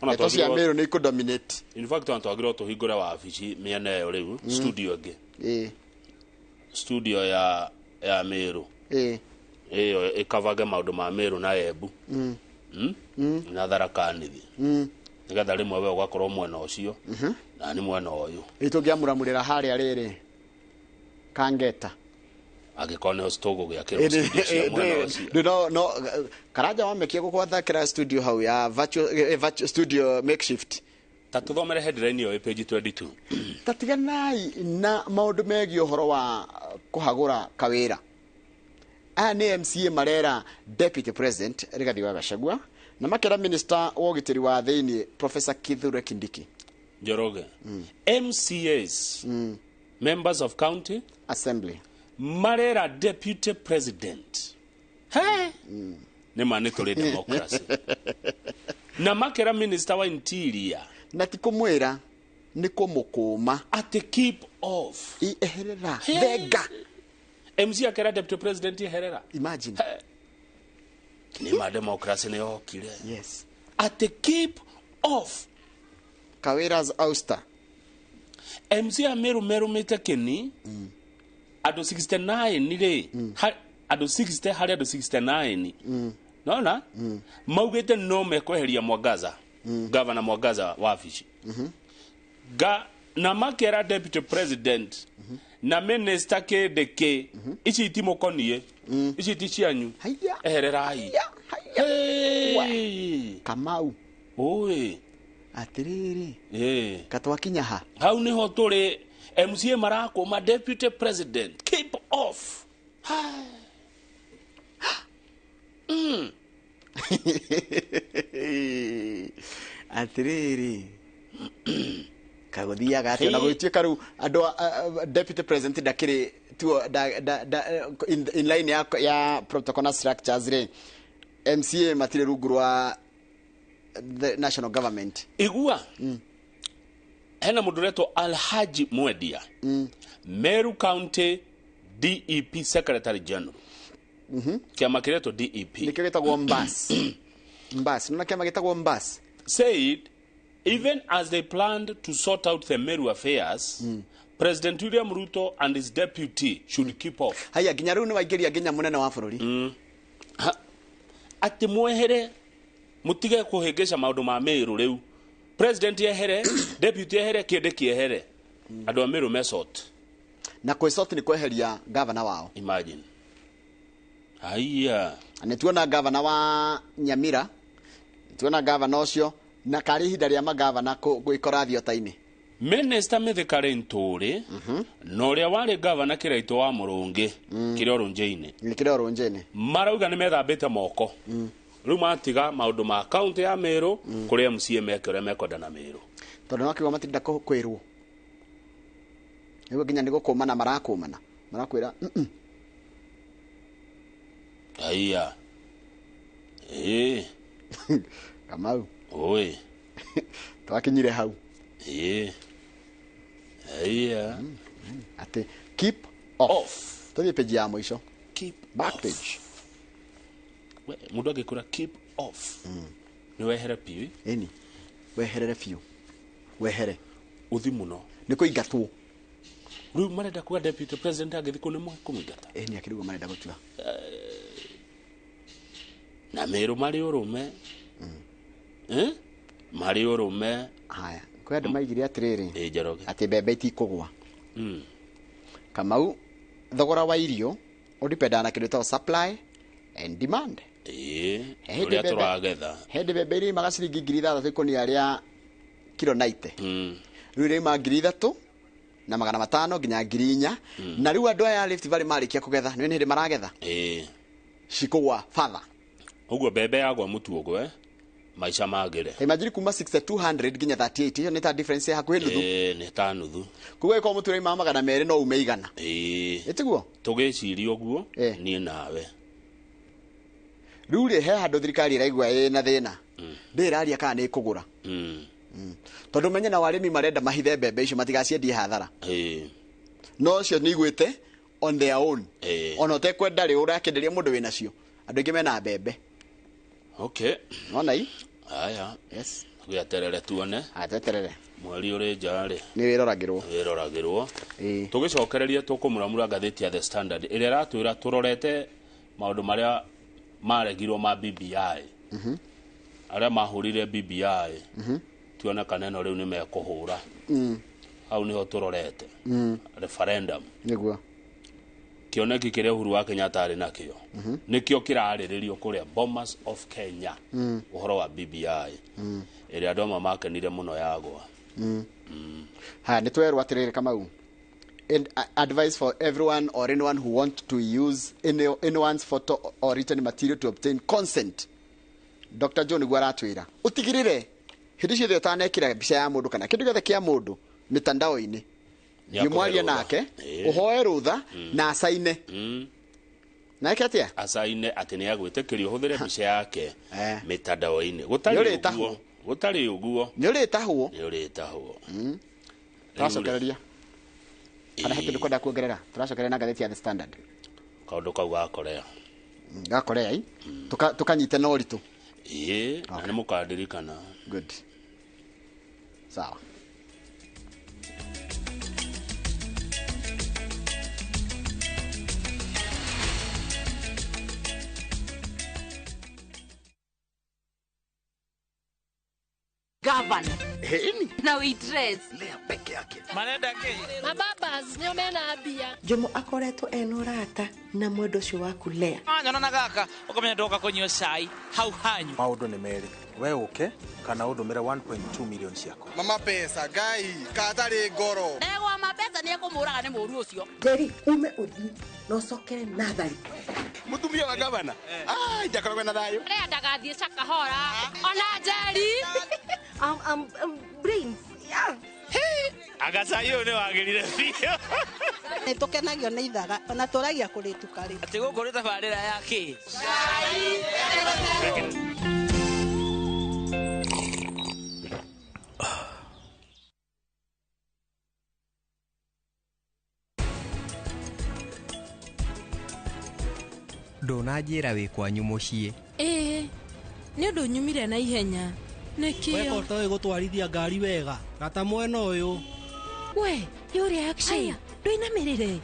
ona Ndeto cia twagĩrĩirwo- Meru nĩ ikũdominate. In fact, ona twagĩrĩirwo tũhingũre wabici mĩena ĩyo rĩu, studio ĩngĩ, studio ya Meru ĩyo ĩkavage maũndũ ma Meru na Embu, Na Tharaka Nithi, nĩgetha rĩmwe we ũgakorwo mwena ũcio na nĩ mwena ũyũ. Rĩu tũngĩamũramũrĩra harĩa rĩrĩ Kangeta. Angĩkorwo nĩho tũgũgĩakĩrwo studio cia mwena ũcio. Ndĩ no Karanja wamekia gũgwathakĩra studio hau ya virtual studio makeshift. Ta tũthomere headline ĩyo ĩ page 22. Tatiganai na maũndũ megiĩ ũhoro wa kũhagũra kawĩra. Aya nĩ MCA marera Deputy President Rigathi wa Gachagua na makera Minister wa ũgitĩri wa thĩinĩ Professor Kithure Kindiki. Njoroge, MCAs, members of county assembly, marera deputy president, he nĩ ma nĩ tũrĩ democracy, na makera minister wa interior, na ti kũmwĩra, nĩ kũmũkũma atĩ keep off. Eherera thenga. MC akera deputy president eherera. Imagine. Nĩ ma democracy nĩ yokire. Yes. Atĩ keep off. Kawira's ouster. MC a Meru merumĩte kĩni andũ 69 rĩ, andũ 60 harĩ andũ 69 nona maugĩte no mekweheria Mwangaza, Governor Mwangaza wabici, ga na makera deputy president na minister kĩndĩ ici itimũkoniĩ, ici ti cianyu, ehererai. Hey! Kamau. Oi. Atiriri. Katwakinya ha. Hau niho tũrĩ. MCA marakũma deputy president keep off. Atiriri. Kagũthiaga atĩa na gũgĩtuĩka rĩu andũ deputy president ndakĩrĩ tuo da in line ya protocol structures rĩ, MCA matirĩ rungu rwa the national government. Igua. Hena mũndũ ũretwo Alhaji Mwendia, Meru County DEP Secretary General, kĩama kĩretwo DEP. Nĩkĩo gĩtagwo Mbas. Mbas nĩna kĩama gĩtagwo Mbas. Said even as they planned to sort out the Meru affairs, President William Ruto and his deputy should keep off. Haya nginya rĩu nĩ waingĩria nginya mũnene wa bũrũri. Atĩ mwehere, mutige kũhĩngĩca maũndũ ma Meru rĩu. President ehere, deputy ehere, kĩndĩ kĩehere. Andũ a Meru mesort. Na kwĩsort nĩ kweheria governor wao. Imagine. Haya. Nĩ tuona governor wa Nyamira, tuona governor ũcio na karĩ ihinda rĩa magavana gwĩkora thiota-inĩ. Minister Mithika Linturi na ũrĩa warĩ gavana Kĩraitũ wa Mũrũngĩ, kĩrĩa Ũrũnjĩ-inĩ. Nĩ kĩrĩa Ũrũnjĩ-inĩ. Marauga nĩ methambĩte moko. Rĩu matiga maũndũ ma kaunti ya Meru kũrĩa MCA meke ũrĩa mekwenda na Meru. Tondũ no kiugo matinda kwĩrwo. Nĩguo nginya nĩ gũkũmana marakũmana. Marakwĩra Haya. Kamau. Oi. Twakinyire hau. Haya. Ati keep off. Tũthiĩ page ya mũico. Keep back off. Page. We mũndũ angĩkũra keep off. Nĩ wehere biũ. Ĩni. Weherere biũ. Wehere. Ũthi mũno. Nĩ kũingatwo. Rĩu marenda kuga deputy president angĩthiĩ kũu nĩ kũmũingata. Ĩni akĩrigwo marenda gũtua. Na Meru marĩ ũrũme. Marĩ ũrũme. Haya. Kwĩ andũ maigire atĩrĩrĩ. Njoroge. Atĩ mbembe itikũgwa. Kamau, thogora wa irio ũdipendaga na kĩndũ gĩtagwo supply and demand. Ũrĩa tũragetha. Hĩndĩ mbembe irĩmaga ciringi 6,000 ikũnia rĩa kiro 90. Rĩu irĩma 3,500 nginya 4,000. Na rĩu andũ aya a Rift Valley marĩkia kũgetha, nĩ hĩndĩ maragetha. Cikũgwa father. Ũguo mbembe yagwa mũtu ũgwe, maica magĩre. Imagine kuma 6,200 nginya 38, ĩyo nĩ ta difference ya hakuhĩ nuthu. Nĩ ta nuthu. Koguo ĩkorwo mũtu ũraima 200 no ume 100. Ĩtiguo? Tũgĩciria ũguo niĩ nawe. Rĩu rĩ he handũ thirikari ĩraigua ĩna thĩna. Ndĩraria kana nĩ ĩkũgũra. Tondũ menye na arĩmi marenda mahithe mbembe icio matigaciendie hathara. No cio nĩ igwĩte on their own. Ona ũtekwenda rĩ ũrakĩenderia mũndũ wĩnacio. Andũ aingĩ mena mbembe. Okay. Nona i? Aya. Yes. Gĩeterere tuone. Ateterere. Mweri ũrĩ nja rĩ. Nĩ wĩroragĩrwo. Wĩroragĩrwo. Tũgĩcokereria tũkũmuramura ngathĩti ya The Standard ĩrĩa ĩratwĩra tũrorete maũndũ marĩa maregirwo ma BBI. Arĩa mahũrire BBI. Tuone kana ĩno rĩu nĩ mekũhũra. Hau nĩho tũrorete. Referendum. Nĩguo. Kĩoneki kĩrĩa Uhuru wa Kenyatta arĩ nakĩo. Nĩkĩo kĩrarĩrĩrio kũrĩa Bomas of Kenya. Ũhoro wa BBI. Ĩrĩa andũ amwe makenire mũno yagwa. Haya, nĩ twerwo atĩrĩrĩ Kamau. And advice for everyone or anyone who want to use anyone's photo or written material to obtain consent. Dr. John nĩguo aratwĩra. Ũtigĩrĩre hĩndĩ ciothe ũtanekĩra mbica ya mũndũ kana kĩndũ gĩothe kĩa mũndũ mitandao-inĩ. Thiĩ nake, ũhoe rũtha na acaine. Na eke atĩa? Acaine atĩ nĩ agwĩtĩkĩrio ũhũthĩre mbica yake mitandao-inĩ. Gũtarĩ ũguo. Gũtarĩ ũguo. Nĩ ũrĩtahwo. Nĩ ũrĩtahwo. Tũracokereria. Kana he kĩndũ kwenda kuongerera? Tũracokereria na ngathĩti ya The Standard. Kaũndũ kau ga Korea. Ga Korea i? Tũkanyite na ũritũ. Ĩĩ, na nĩ mũkandirikana. Good. Sawa. Governor. Na we dress. Lea peke yake. Marenda kĩ? Mababas nĩo mena mbia. Jomo akoretwo ena ũrata na mwendo ũcio waku Lea. Nyona na gaka ũkamenya ndoka kũnyua cai hau hanyu. Maũndũ nĩ merĩ. We ũke kana ũndũmĩre 1.2 million ciakwa. Mama pesa ngai katarĩ ngoro. Ndegwa mapesa nĩ ekũmũraga nĩ mũru ũcio. Njeri ume ũthiĩ na ũcokere nathari. Mũtumia wa gavana. Ah, njakoragwo na thayũ. Lea ndagathiĩ Shakahola. Ona Njeri. Brains. Yeah. Agacai ũyũ nĩ wagĩrire biũ. Nĩ tũkenagio nĩ ithaga ona tũragia kũrĩtuka rĩ. Atĩ gũkũ nĩ tabarĩra ya kĩ? Cai. Ndũnanjĩra wĩ kwanyu mũciĩ. Ĩĩ, nĩ ũndũ nyumire na ihenya. Nĩkĩo? Weka ũtoĩ gũtwarithia ngari wega gata mwena ũyũ. We, your reaction. Ndũinamĩrĩre.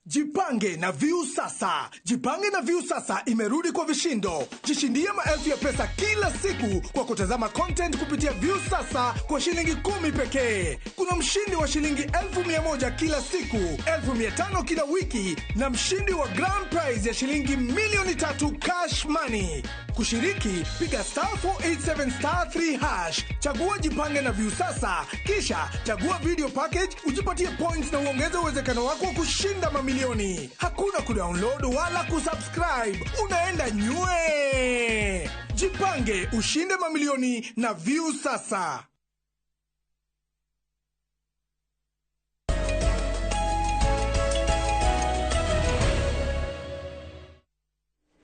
Jipange na View Sasa. Jipange na View Sasa imerudi kwa vishindo. Jishindie maelfu ya pesa kila siku kwa kutazama content kupitia View Sasa kwa shilingi 10 pekee. Kuna mshindi wa shilingi 1,100 kila siku, 1,500 kila wiki na mshindi wa grand prize ya shilingi 3,000,000 cash money. Kushiriki, piga *487*3#, chagua Jipange na View Sasa, kisha chagua video package, ujipatie points na uongeze uwezekano wako wa kushinda mamilioni. Hakuna kudownload wala kusubscribe, unaenda nywe. Jipange, ushinde mamilioni na View Sasa.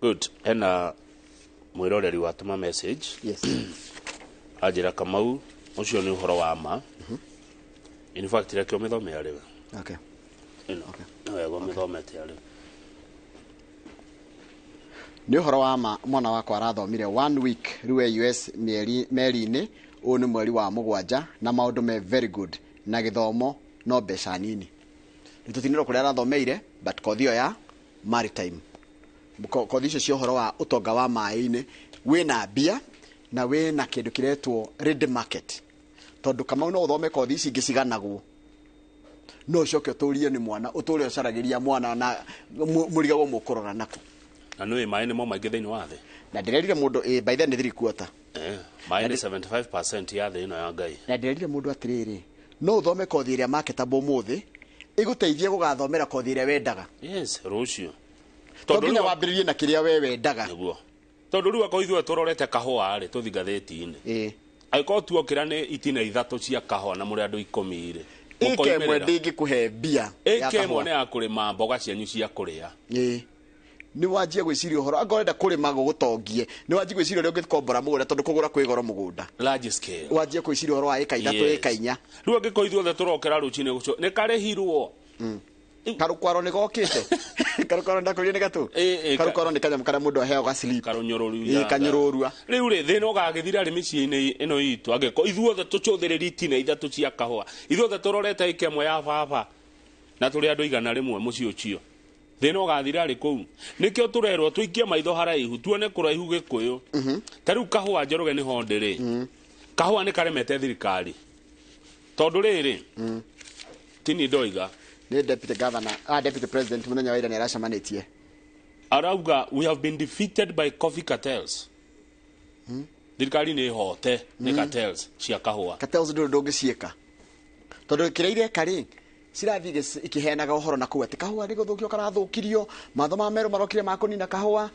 Good. Ena mwiroreri watũma message. Yes. Anjĩra Kamau ũcio nĩ ũhoro wa ma. In fact reke ũmĩthome arĩ we. Okay. Ĩno. Nĩ wega ũmĩthomete arĩ. Nĩ ũhoro wa ma mwana wakwa arathomire 1 week rĩu e US meri-inĩ ũyũ nĩ mweri wa 7 na maũndũ me very good na gĩthomo no mbeca nini. Nĩ tũtinĩrwo kũrĩa arathomeire but kothi ĩyo ya maritime. Kothi icio cia ũhoro wa ũtonga wa maĩ-inĩ wĩna mbia na wĩna kĩndũ kĩretwo ready market. Tondũ Kamau no ũthome kothi ici ingĩ ciganagwo no ũcoke ũtũrie nĩ mwana ũtũre ũcaragĩria mwana na mũrigagwo mũkũrora nako. Na nĩũĩ maĩ nĩmo maingĩ thĩinĩ wa thĩ. Na ndĩrerire mũndũ by then nĩ 3/4. Maĩ nĩ 75% ya thĩ ĩno ya Ngai. Na ndĩrerire mũndũ atĩrĩrĩ no ũthome kothi ĩrĩa marketable ũmũthĩ ĩgũteithie gũgathomera kothi ĩrĩa wendaga. Yes, rũciũ. Tondũ nginya wambĩrĩrie na kĩrĩa we wendaga. Nĩguo. Tondũ rĩu akorwo ithuĩ tũrorete kahũa rĩ tũthi ngathĩti-inĩ. Ĩĩ. Angĩkorwo tuokĩra nĩ itina 3 cia kahũa na mũrĩ andũ 10 rĩ. Ĩka ĩmwe ndĩngĩkũhe mbia ya Ĩka ĩmwe kahũa. nĩ ya kũrĩma mboga cianyu cia kũrĩa. Ĩĩ. Nĩ wanjie gwĩciria ũhoro angorwo ũrenda kũrĩma gũgũtongie nĩ wanjie gwĩciria ũrĩa ũngĩkombora mũgũnda tondũ kũgũra kwĩ goro mũgũnda. Large scale. Wanjie gwĩciria ũhoro wa ĩka 3 Yes. ĩka 4. Rĩu angĩkorwo ithuothe tũrokĩra rũcinĩ gũco nĩ karĩhirwo. Karukwaro nĩ gokĩte. Karukwaro ndakũria nĩ gatũ. Karukwaro nĩ kanyamũ karĩa mũndũ aheagwo ga slip. Karũnyũrũru. Ĩ, kanyũrũrua. Rĩu rĩ thĩna ũgagĩthira rĩ mĩciĩ-inĩ ĩno itũ angĩkorwo ithuothe tũcũthĩrĩrie itina ithatũ cia kahũa, ithuothe tũrorete ĩka ĩmwe ya baba na tũrĩ andũ 100 mũciĩ ũcio, thĩna ũgathira rĩ kũu? Nĩkĩo tũrerwo tũikie maitho haraihu, tuone kũraihu Gĩkũyũ. Ta rĩu kahũa Njoroge nĩho ndĩrĩ. Kahũa nĩ karemete thirikari tondũ rĩrĩ tini ndoiga nĩ deputy governor, deputy president mũthenya wa ira nĩ aracemanĩtie. Arauga we have been defeated by coffee cartels. Thirikari nĩ hote nĩ cartels cia kahũa. Cartels ndũrĩ ndũngĩciĩka tondũ kĩrĩa ireka rĩ cirathiĩ ikĩheanaga ũhoro na kũu atĩ kahũa nĩ gũthũkio karathũkirio, matho ma Meru marokire ma kũnina kahũa.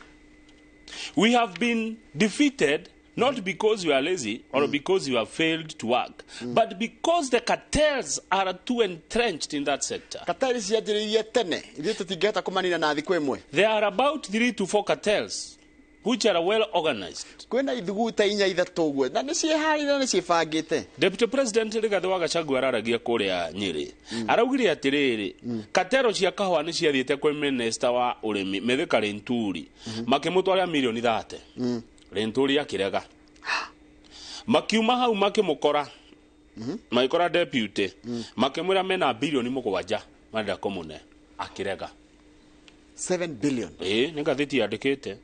We have been defeated not because we are lazy or because we have failed to work, but because the cartels are too entrenched in that sector. Cartels cianjĩrĩirie tene, ithuĩ tũtingĩhota kũmanina na thikũ ĩmwe. There are about 3 to 4 cartels which are well organized. Kwĩna ithuguta inya ithatũ ũguo na nĩ ciĩharĩirie na nĩ ciĩbangĩte. Deputy President Rigathi wa Gachagua araragia kũrĩa Nyĩrĩ. Araugire atĩrĩrĩ, katero cia kahũa nĩ ciathiĩte kwĩ minister wa ũrĩmi Mithika Linturi, makĩmũtwarĩra mirioni 30. Linturi akĩrega. Makiuma hau makĩmũkora, magĩkora deputy, makĩmwĩra mena bilioni 7 marenda kũmũne, akĩrega. 7 billion. Ĩ, nĩ ngathĩti yandĩkĩte.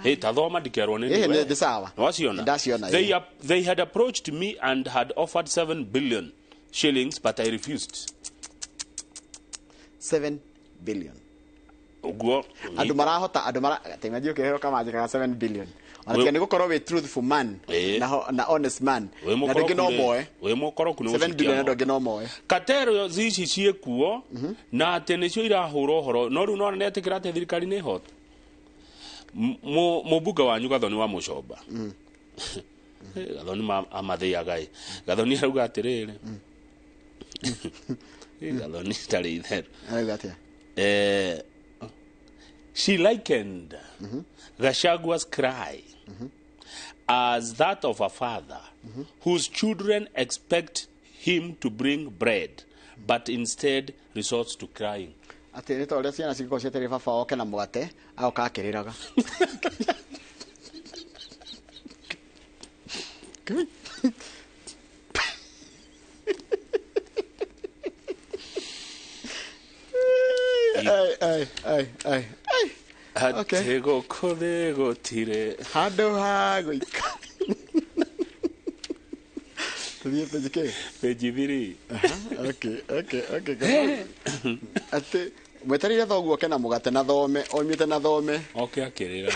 Hey, tathoma ndikerwo nĩ niwe. Nĩ sawa. Waciona? Ndaciona. They had approached me and had offered 7 billion shillings, but I refused. 7 billion. Ũguo. Andũ marahota, andũ mara temaji ũkĩheo kamanjĩkaga 7 billion. Ona tiga nĩ gũkorwo wĩ truthful man na honest man. Na andũ angĩ no moe. Wĩ mũkoroku nĩ 7 billion andũ angĩ no moe. Katero ici ciĩkuo na atĩ nĩcio irahũra ũhoro no rĩu nona nĩetĩkĩra atĩ thirikari nĩ hota. Mũmbunge wanyu Gathoni wa Mũcomba. Gathoni amathĩaga ĩ. Gathoni arauga atĩrĩrĩ. Gathoni tarĩ itherũ. Arauga atĩa? She likened Gachagua's cry as that of a father whose children expect him to bring bread, but instead resorts to crying. Atĩ nĩ ta ũrĩa ciana cingĩkorwo cietereire baba oke na mũgate, agoka akĩrĩraga. Ai, ai, ai, ai. Atĩ gũkũ thĩ gũtirĩ handũ ha gũikara. Tũthiĩ page kĩ? Page 3. Okay, okay, okay. Atĩ mwetereire thoguo oke na mũgate na thome, oimĩte na thome. Oke akĩrĩra.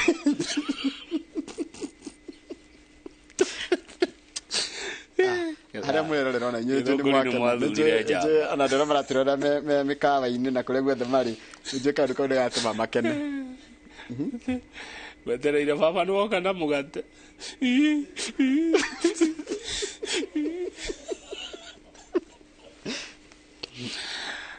Harĩa mwĩrorera ona inyuĩ nĩ mwakena. Ona andũ arĩa maratũrora me mĩkawa-inĩ na kũrĩa guothe marĩ, nĩnjũĩ kaũndũ kau nĩgatũma makene. Wetereire baba nĩ woka na mũgate.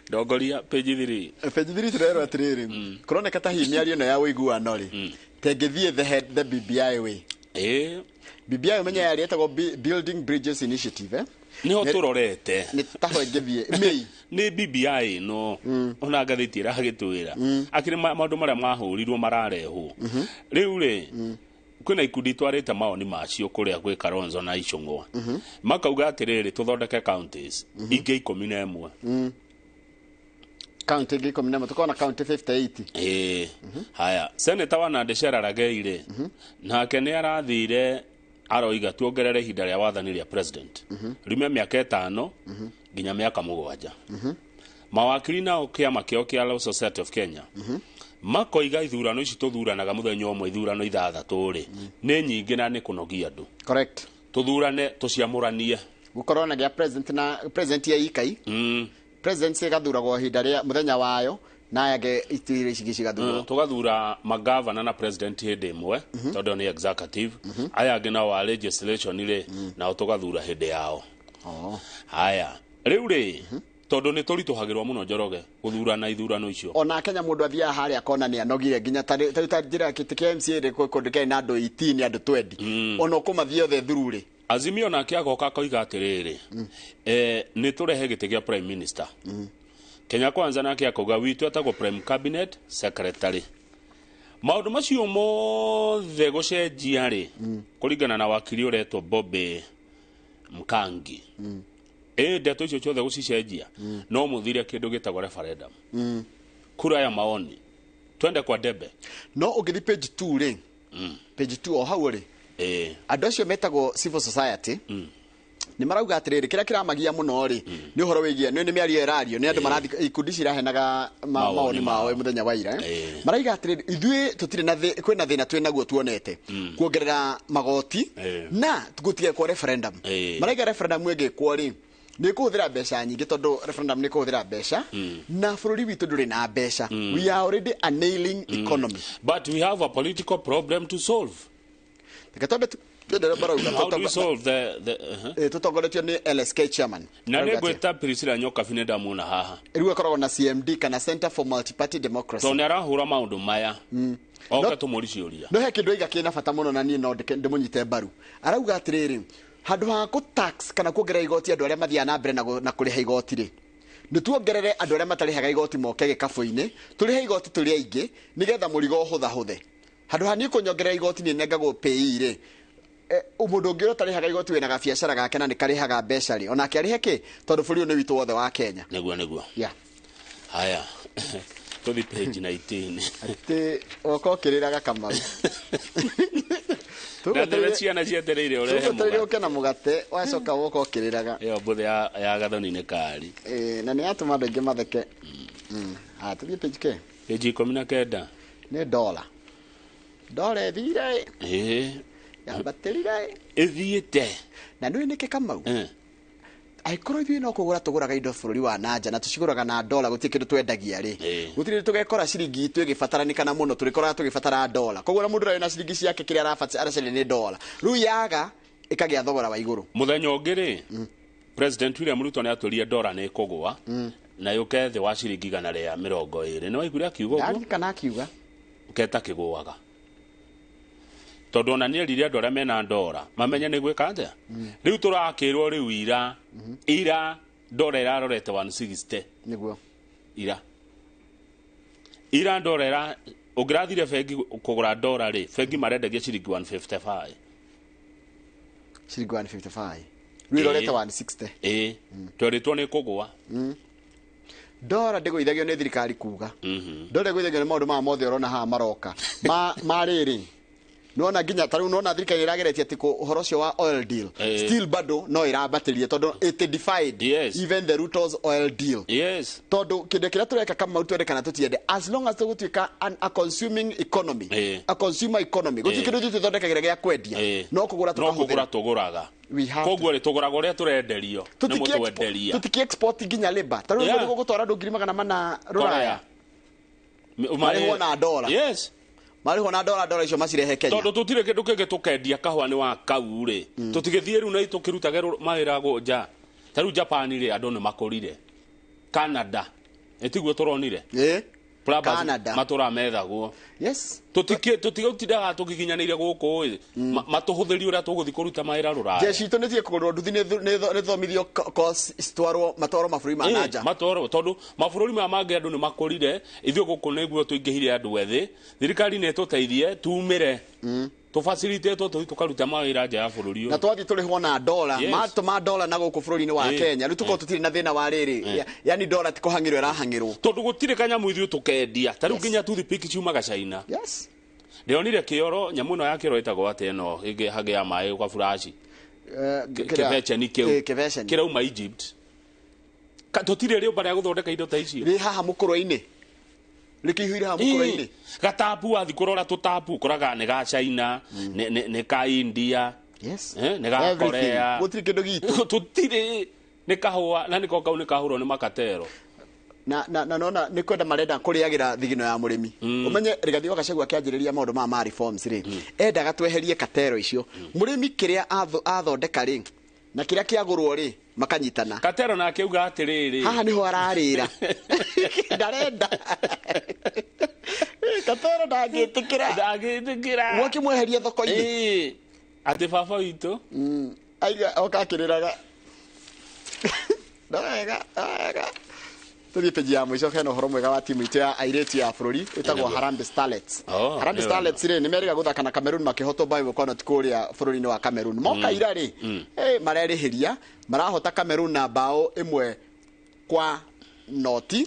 Ndongoria page 3. Page 3 tũrerwo atĩrĩrĩ, kũroneka ta hihi mĩario ĩno ya ũiguano rĩ, ta ĩngĩthiĩ the head the BBI way. BBI ũmenye yarĩ ĩtagwo Building Bridges Initiative, Nĩho tũrorete. Nĩ taho ĩngĩthiĩ. Mĩi. Nĩ BBI ĩno ona ngathĩti ĩragĩtwĩra. Akĩrĩ maũndũ marĩa mahũrirwo mararehwo. Rĩu rĩ, kwĩna ikundi itwarĩte maoni macio kũrĩa gwĩ Kalonzo na Ichung'wa. Makauga atĩrĩrĩ, tũthondeke counties ingĩ 11. County ingĩ 11, tũkorwo na county 58. Ĩĩ. Haya, Senator wa Nandi Cherargei rĩ, nake nĩ arathire aroiga tuongerere ihinda rĩa wathani rĩa president. Riume mĩaka 5 nginya mĩaka 7. Mawakiri nao kĩama kĩao kĩa Law Society of Kenya makoiga ithurano ici tũthuranaga mũthenya ũmwe ithurano 6 rĩ nĩ nyingĩ na nĩ kũnogia andũ. Correct. Tũthurane tũciamũranie. Gũkorwo na gĩa president na president ya ikai. President ĩgathuragwo ihinda rĩa mũthenya wayo na yage itire ici cigathurwo. Tũgathura magavana na president hĩndĩ ĩmwe tondũ nĩ executive. Aya angĩ nao a legislation rĩ nao tũgathura hĩndĩ yao. Haya, rĩu rĩ tondũ nĩ tũritũhagĩrwo mũno Njoroge gũthurana ithurano icio. Ona Kenya mũndũ athiaga harĩa akona nĩ anogire nginya ta rĩu ta njĩra kĩtĩ kĩa MCA rĩ kũndũ kĩarĩ na andũ 18 andũ 20. Ona ũkũmathiĩ othe through rĩ. Azimio nake agoka akoiga atĩrĩrĩ, nĩ tũrehe gĩtĩ kĩa prime minister. Kenya Kwanza nake akauga witũ etagwo prime cabinet secretary. Maũndũ macio mothe gũcenjia rĩ, kũringana na wakiri ũretwo Bobby Mkangi, ĩ ndeto icio ciothe gũcicenjia no mũthire kĩndũ gĩtagwo referendum, kura ya maoni. Twende kwa debe. No ũngĩthiĩ page 2 rĩ, page 2 o hau rĩ, andũ acio metagwo civil society nĩ marauga atĩrĩrĩ, kĩrĩa kĩramagia mũno rĩ nĩ ũhoro wĩgiĩ nĩ mĩario ĩrario nĩ andũ marathi ikundi cirahenaga mawoni mao mũthenya wa ira. Maraiga atĩrĩrĩ, ithuĩ tũtirĩ na kwĩna thĩna twĩ naguo tuonete kuongerera magoti na gũtigekwo referendum. Maraiga referendum ĩngĩkwo rĩ, nĩ kũhũthĩra mbeca nyingĩ, tondũ referendum nĩ kũhũthĩra mbeca na bũrũri witũ ndũrĩ na mbeca. We are already a nailing economy, but we have a political problem to solve. Reke twambe barauga. How do we solve the tũtongoretio nĩ LSK chairman. Na nĩ ngwĩta Priscilla Nyokabi, nĩ ndamuona haha. Rĩu akoragwo na CMD kana Center for Multi-Party Democracy. Tondũ nĩ arahũra maũndũ maya oke tũmũri ciũria. No he kĩndũ aiga kĩna bata mũno na niĩ no ndĩmũnyite mbaru. Arauga atĩrĩrĩ, handũ ha kũ tax kana kuongerera igoti andũ arĩa mathiaga na mbere na kũrĩha igoti rĩ, nĩ tuongerere andũ arĩa matarĩhaga igoti moke gĩkabũ-inĩ, tũrĩhe igoti tũrĩ aingĩ nĩgetha mũrigo ũhũthahũthe. Handũ ha niĩ kũnyongerera igoti niĩ nengagwo pay rĩ, mũndũ ũngĩ ũrĩa ũtarĩhaga igoti wĩna gabiacara gake na nĩ karĩhaga mbeca rĩ, onake arĩhe kĩ, tondũ bũrũri ũyũ nĩ witũ wothe wa Kenya. Nĩguo nĩguo. Yeah. Haya, tũthi page 19. Atĩ oka ũkĩrĩraga Kamau. Na ndĩre ciana cietereire ũrehe Tũgũtereire mũgate. ũke na mũgate, wacoka woka ũkĩrĩraga. Ĩyo mbũthĩ ya gathoni nĩ kari. Na nĩ yatũma andũ aingĩ matheke. Haya, tũthiĩ page kĩ? Page 19. Nĩ dola. Dola ĩthire. Yambatĩrire. Ĩthiĩte. Na nĩũĩ nĩkĩ Kamau? Angĩkorwo ithuĩ no kũgũra tũgũraga indo bũrũri wa nanja na tũcigũraga na dola, gũtirĩ kĩndũ twendagia rĩ, gũtirĩ tũgekora ciringi itũ ĩgĩbataranĩkana mũno, tũrĩkoraga tũgĩbatara dola. Koguo ona mũndũ ũrĩa wĩna ciringi ciake kĩrĩa aracaria nĩ dola, rĩu yaga ĩkagĩa thogora wa igũrũ. Mũthenya ũngĩ rĩ, President William Ruto nĩ atwĩrire dola nĩ ĩkũgũa na yũke thĩ wa ciringi 120. Nĩ waiguire akiuga ũguo? Ndarikana akiuga. Keta kĩgũaga. Tondũ ona nĩ erire andũ arĩa mena ndora mamenye nĩ gwĩka atĩa. Rĩu tũrakĩrwo rĩu ira ira ndora ĩrarorete 160. Nĩguo. Ira ira ndora ĩra ũngĩrathire bengi kũgũra ndora rĩ, bengi marendagia ciringi 155. Ciringi 155. Rĩu ĩrorete 160. Ĩĩ. Twerĩtwo nĩ kũgũa. Ndora ndĩgũithagio nĩ thirikari kuga. Ndora ĩgũithagio nĩ maũndũ maya mothe ũrona haha maroka. Ma rĩrĩ, nona nginya ta rĩu nona thirikari ĩrageretie atĩ ũhoro ũcio wa oil deal still bado no ĩrambatĩrie tondũ it defied even the Ruto's oil deal. Yes. Tondũ kĩndũ kĩrĩa tũreka Kamau twende kana tũtiende, as long as tũgũtuĩka a consuming economy, a consumer economy, gũtirĩ kĩndũ ithuĩ tũthondekagĩra gĩa kwendia, no kũgũra No kũgũra tũkahũthĩra. tũgũraga. We have Koguo rĩ, tũgũraga ũrĩa tũrenderio nĩ mũtwenderia. Tũtiki export nginya labor. Ta rĩu Yeah. nĩ gũtwara andũ 400,000 rũraya. Marĩhwo na dola. Yes. Marĩhwo na dola, dola icio macirehe Kenya. Tondũ tũtirĩ kĩndũ kĩngĩ tũkendia, kahũa nĩ wa kau rĩ, tũtigĩthiĩ rĩu na tũkĩrutage mawĩra nja. Ta rĩu Japan rĩ, andũ nĩ makũrire. Canada ĩtiguo tũronire. Canada. Matũra methagwo. Yes. Tũtigũtindaga tũgiginyanĩire gũkũ ĩ, matũhũthĩrie ũrĩa tũgũthiĩ kũruta mawĩra rũraya. Jeshi itũ nĩ tige kũgũrwo nduthi, nĩ thomithio course citwarwo matwarwo mabũrũri ma nanja. Matwarwo tondũ mabũrũri maya mangĩ andũ nĩ makũrire, ithuĩ gũkũ nĩguo tũingĩhire andũ ethĩ. Thirikari nĩ ĩtũteithie tumĩre. Tũbacilitatwo tũthiĩ tũkaruta mawĩra nja ya bũrũri ũyũ. Na twathiĩ tũrĩhwo na dola, Yes. matũma dola na gũkũ bũrũri-inĩ wa Kenya. Rĩu tũkorwo tũtirĩ na thĩna wa rĩrĩ. Yani dola ti kũhang'ĩrwo ĩrahang'ĩrwo. Tondũ gũtirĩ kanyamũ ithuĩ tũkendia. Ta rĩu nginya toothpick ciumaga China. Yes. Ndĩronire kĩoro, nyamũ ĩno ya kĩoro ĩtagwo atĩa ĩno ĩngĩ ya maĩ ũgaburaci. Kĩbeceni kĩu. Kĩbeceni. Kĩrauma Egypt. Tũtirĩ rĩũmba rĩa gũthondeka indo ta icio. Rĩ haha mũkũrwe-inĩ. Rĩkĩihũire haha mũkũrwe-inĩ. Gatapu wathiĩ kũrora tũtapu ũkoraga nĩ ga China, nĩ ka India. Yes. Nĩ ga Everything. Korea. Gũtirĩ kĩndũ gitũ. Tũtirĩ. Nĩ kahũa na nĩko kau nĩ kahũrwo nĩ makatero. Na nona nĩ kwenda marenda kũrĩagĩra thigino ya mũrĩmi. Ũmenye Rigathi wa Gachagua akĩanjĩrĩria maũndũ ma reforms rĩ, endaga tweherie katero icio. Mũrĩmi kĩrĩa athondeka rĩ na kĩrĩa kĩagũrwo rĩ makanyitana. Katero nake auga atĩrĩrĩ, haha nĩho ararĩra. Ndarenda. Katero ndangĩtĩkĩra. Ndangĩtĩkĩra. Mwakĩmweheria thoko-inĩ. Atĩ baba witũ. Aiga oka akĩrĩraga. Ndorega, ndorega. Tuthiĩ peji ya mũico hena ũhoro mwega wa timu itũ ya airĩtu ya bũrũri ĩtagwo Nĩguo. Harambee Starlets. Oh, Harambee nĩ Starlets rĩ nĩ merĩga gũthaka na Cameroon makĩhotwo bao ĩmwe kwa noti kũrĩa bũrũri-inĩ wa Cameroon. Moka ira rĩ marerĩhĩria marahota Cameroon na bao 1-0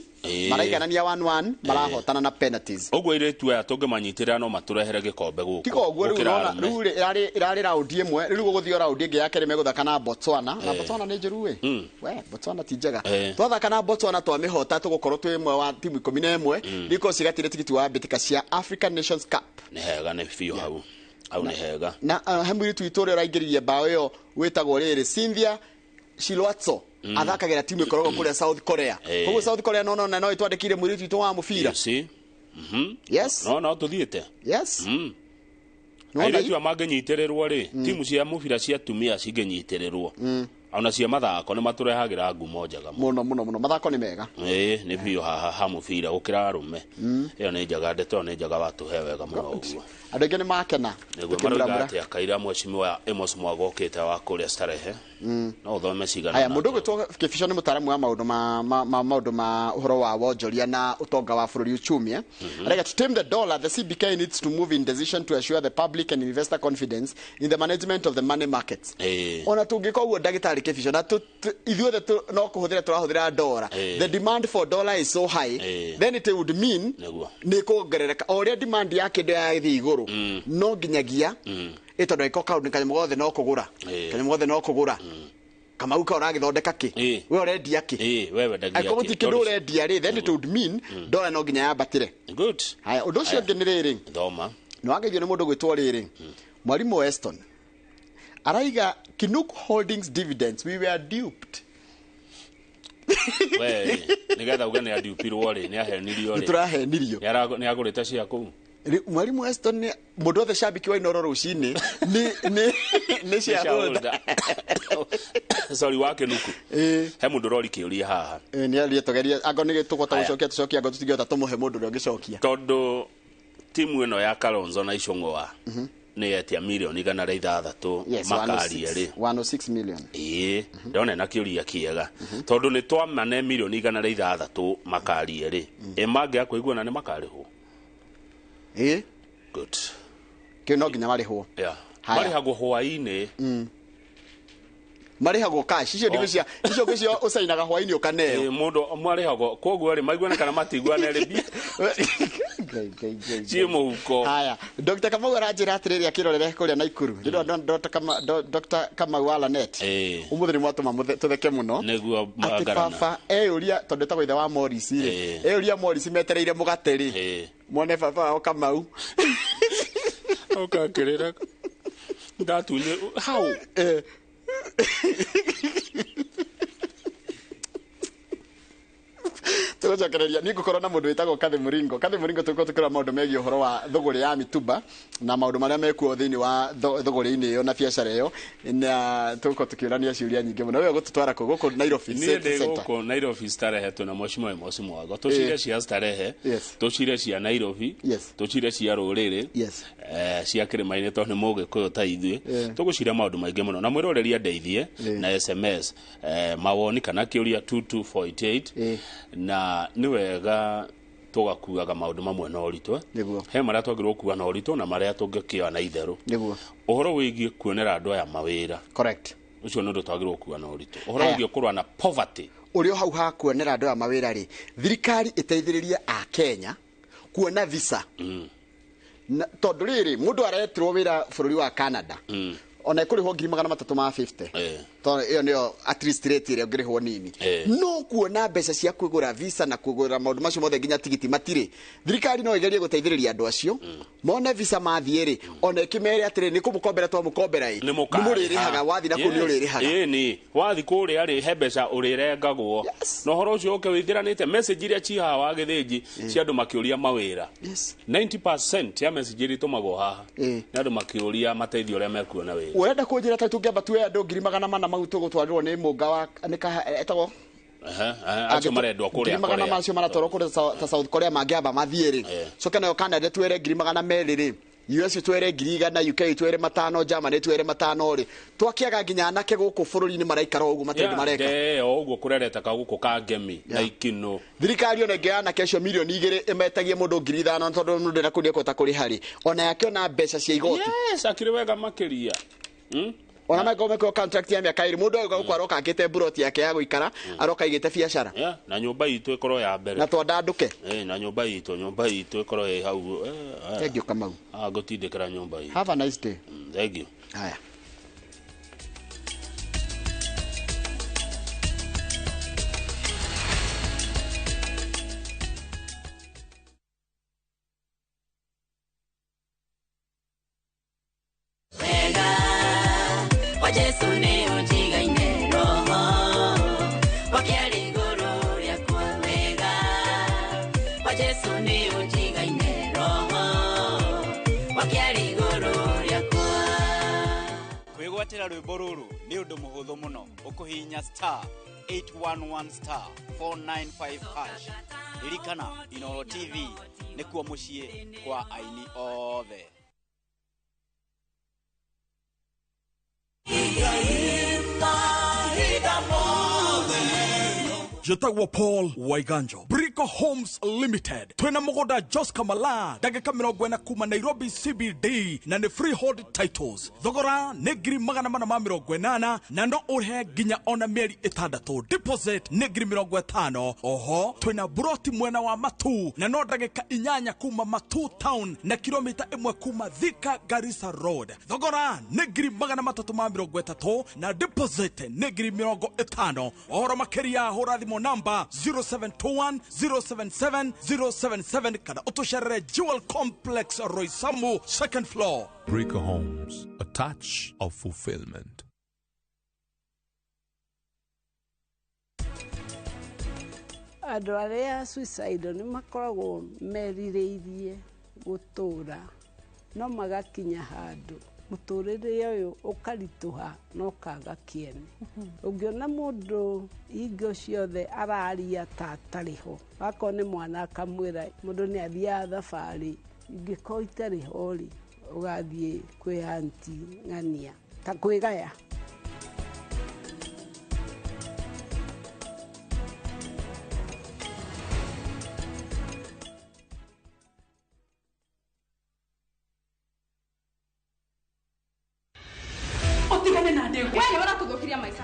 maraiganania 1-1 marahotana na penalties. Ũguo airĩtu aya tũngĩmanyitĩrĩra no matũrehere gĩkombe gũkũ. Tiga ũguo rĩu Gũkĩra ũrona arũme. rĩu rĩ ĩrarĩ raundi ĩmwe rĩu gũgũthiĩ raundi ĩngĩ ya kerĩ megũthaka na Botswana na Botswana nĩ njũru ĩ we Botswana ti njega twathaka na Botswana twamĩhota tũgũkorwo twĩ ĩmwe wa timu 11 rĩu cigatire tigiti wa mbĩtĩka cia African Nations Cup. Nĩ hega nĩ biũ hau. Hau nĩ hega. Na he mũirĩtu witũ ũrĩa ũraingĩririe bao ĩyo wĩtagwo rĩrĩ Cynthia Shilwatso athakagĩra timu ĩkoragwo kũrĩa South Korea. Koguo South Korea no no no ĩtwandĩkire mũirĩtu witũ wa mũbira. You see? Yes. No no tũthiĩte. Yes. Airĩtu aya mangĩnyitĩrĩrwo rĩ timu cia mũbira cia atumia cingĩnyitĩrĩrwo ona cia mathako nĩ matũrehagĩra ngumo njega mũno mũno mũno mathako nĩ mega. Ĩĩ nĩ biũ haha ha mũbira gũkĩra arũme. Ĩyo nĩ njega ndeto ĩyo nĩ njega watũhe wega mũno ũguo. Andũ aingĩ nĩ makena. Nĩguo maroiga atĩa Kaira mheshimiwa Amos Mwago okĩte wa kũrĩa Starehe. No ũthome cigana. Haya mũndũ ũgwĩtwo Kĩbico nĩ mũtaaramu wa maũndũ ma maũndũ ma ũhoro wa wonjoria na ũtonga wa bũrũri uchumi. Arauga to tame the dollar the CBK needs to move in decision to assure the public and investor confidence in the management of the money markets. Ona tũngĩka ũguo ndagĩtarĩ Kĩbico na ithuothe no kũhũthĩra tũrahũthĩra dollar. The demand for dollar is so high then it would mean nĩ kuongerereka o ũrĩa demand ya kĩndũ yathiĩ igũrũ no nginyagia ĩ tondũ ĩko kaũndũ kanyamũ gothe no kũgũra kanyamũ gothe no kũgũra Kamau ka ũragĩthondeka kĩ we ũrendia kĩ we wendagia angĩkorwo gũtirĩ kĩndũ ũrendia rĩ then it would mean dollar no nginya yambatĩre. Good. Haya ũndũ ũcio ũngĩ nĩ rĩrĩ thoma nĩ wageithio nĩ mũndũ gwĩtwo rĩrĩ Mwalimu Weston araiga Kinuk Holdings dividends we were duped. We nigetha uge nĩ adiupirwo rĩ nĩ ahenirio rĩ nĩ tũrahenirio nĩ agũrĩte cia kũu. Mwalimu Weston nĩ mũndũ othe shabiki wa Inooro rũcinĩ nĩ shareholder. Sorry wa Kinuku. He mũndũ ũrori kĩũria haha. Nĩ arie tũgerie angorwo nĩ tũkũhota gũcokia tũcokie angorwo tũtingĩhota tũmũhe mũndũ ũrĩa ũngĩcokia. Tondũ timu ĩno ya Kalonzo na Icũng'wa nĩ yetia milioni 106 makaria rĩ 106 million. Ĩĩ ndona na kĩũria kĩega tondũ nĩ twamane milioni 106 makaria rĩ ĩ mangĩaga kũiguana nĩ makarĩhwo. Ĩĩ good. Kĩu no nginya marĩhwo. Yeah. Marĩhagwo hwaĩ-inĩ. Marĩhagwo cash icio ndigũ cia icio ngũcio ũcainaga hwaĩ-inĩ ũkaneo. Ĩĩ mũndũ marĩhagwo koguo rĩ maiguane kana matiguane rĩ ciĩ mũhuko. Haya Dr. Kamau aranjĩra atĩrĩrĩ akĩrorere kũrĩa Naikuru. Ndĩrona Dr. Kamau wa Lanet ũmũthĩ nĩ mwatũma tũtheke mũno. Nĩguo atĩ baba eyũria tondũ etagwo ithe wa Morris rĩ eyũria Morris metereire mũgate rĩ mwone baba wao Kamau ũkakĩrĩra ndatunye hau. Tũgũcokereria niĩ ngũkorwo na mũndũ wĩtagwo Kathy Mũringo. Kathy Mũringo tũgũkorwo tũkĩrora maũndũ megiĩ ũhoro wa thũgũrĩ ya mĩtumba na maũndũ marĩa mekuo thĩinĩ wa thũgũrĩ-inĩ ĩyo na biacara ĩyo na tũgũkorwo tũkĩũrania ciũria nyingĩ mũno. Wewe ũgũtũtwara kũ gũkũ Nairobi Niĩ ndĩ gũkũ Nairobi Starehe twĩna mheshimiwa Amos Mwago tũcire cia Starehe tũcire cia Nairobi tũcire cia rũrĩrĩ cia kĩrĩma-inĩ tondũ nĩ mũgĩkũyũ ta ithuĩ tũgũcira maũndũ maingĩ mũno na mwĩroreri andeithie na SMS mawoni kana kĩũria 22488 na nĩ wega tũgakuaga maũndũ mamwe na ũritũ he marĩa twagĩrĩirwo gũkua na ũritũ na marĩa tũngĩkĩoya na itherũ. Ũhoro wĩgiĩ kuonera andũ aya mawĩra. Correct. Ũcio nĩ ũndũ twagĩrĩirwo gũkua na ũritũ. Ũhoro wĩgiĩ kũrũa na poverty. Ũrĩa hau ha kuonera andũ aya mawĩra rĩ thirikari ĩteithĩrĩrie a Kenya kuona visa. Tondũ rĩrĩ mũndũ aretirwo wĩra bũrũri wa Canada ona ĩkũrĩhwo 350 tondũ ĩyo nĩyo at least rate ĩrĩa ũngĩrĩhwo nini no kuona mbeca cia kũgũra visa na kũgũra maũndũ macio mothe nginya tigiti matirĩ. Thirikari no ĩgerie gũteithĩrĩria andũ acio mone visa mathiĩ rĩ ona ĩkĩmere atĩrĩ nĩ kũmũkombera twamũkombera ĩ nĩ mũrĩrĩhaga wathi na kũu nĩ ũrĩrĩhaga. Ĩĩ nĩ wathi kũrĩa rĩ he mbeca ũrĩrengagwo na ũhoro ũcio ũke wĩingĩranĩte message iria ci haha wa Gĩthĩnji cia andũ makĩũria mawĩra 90% ya message iria itũmagwo haha nĩ andũ makĩũria mateithio ũrĩa mekuona wĩra. Ũrenda kũnjĩra ta tũngĩamba tuoe andũ 400 mau tũgũtwarĩrwo nĩ mũnga wa nĩ etagwo acio marendwo kũrĩa Korea 400 macio maratwarwo kũrĩa ta South Korea mangĩamba mathiĩ rĩ coke nayo Canada tuere 200 rĩ US twere 100,000, UK twere 500, Germany twere 500 rĩ, twakĩaga nginya anake gũkũ bũrũri-inĩ maraikara ũguo matirĩ mareka. O ũguo kũrereta ka gũkũ ka ngemi na ikino. Thirikari ona ĩngĩoya anake acio 2 milioni ĩmetagie mũndũ 5,000 tondũ mũndũ ndena kũndĩ ekũhota kũrĩha rĩ, ona yakĩona mbeca cia igoti. Yes, akĩrĩ wega makĩria. Ona mangĩkorwo mekwo contract ya mĩaka 2, mũndũ agĩũka gũkũ aroka akĩte mburoti yake ya gũikara, aroka aigĩte biacara. Yeah, na nyũmba itũ ĩkorwo ya mbere. Na twandandũke. Na nyũmba itũ ĩkorwo ĩ hau. Thank you, Kamau. Ngũtindĩkĩra nyũmba itũ. Have a nice day. Thank you. Haya. Wega wa Jesu nĩ ũnjigaine roho wake arĩ igũrũ rĩakwa. Wega wa Jesu nĩ ũnjigaine roho wake arĩ igũrũ rĩakwa. Kwĩgwatĩra rwĩmbo rũrũ nĩ ũndũ mũhũthũ mũno, ũkũhihinya star 811 star 495 hash. Ririkana, Inooro TV nĩkuo mũciĩ kwa aini othe. Njĩtagwo Paul Waiganjo, Brico Homes Limited. Twĩna mũgũnda Jos Kamala, ndagĩka 40 kuma Nairobi CBD, na nĩ freehold titles. Thogora nĩ 480,000 na no ũrĩhe nginya ona mĩeri 6. Deposit nĩ 50,000. Oho twĩna buroti mwena wa Matu na no ndagĩka 8 kuma Matu town na kilomita 1 kuma Thika Garissa Road. Thogora nĩ 330,000 na deposit nĩ 50,000. Ũhoro makĩria hũra thimũ namba 0721 077 077 kana ũtũcerere Jewel Complex, Roysambu, second floor. Breaker Homes, a touch of fulfillment. Andũ arĩa suicidal nĩ makoragwo merirĩirie gũtũũra, no magakinya handũ mũtũrĩre ũyũ ũkaritũha na ũkaga kĩene. Ũngĩona mũndũ hingo ciothe araria ta atarĩ ho, akorwo nĩ mwana akamwĩra mũndũ nĩ athiaga thabarĩ, ingĩkorwo itarĩ ho rĩ, ũgathiĩ kwĩ anti ng'ania ta kwĩgaya.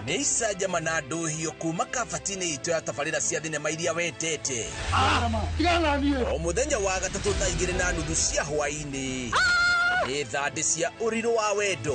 Nĩ icanjama na ndũhio kuma kabati-inĩ itũ ya tabarĩra cia thinema iria wendete o mũthenya wa gatatũ thaa 2:30 cia hwaĩ-inĩ. Nĩ thandĩ cia ũrirũ wa wendo.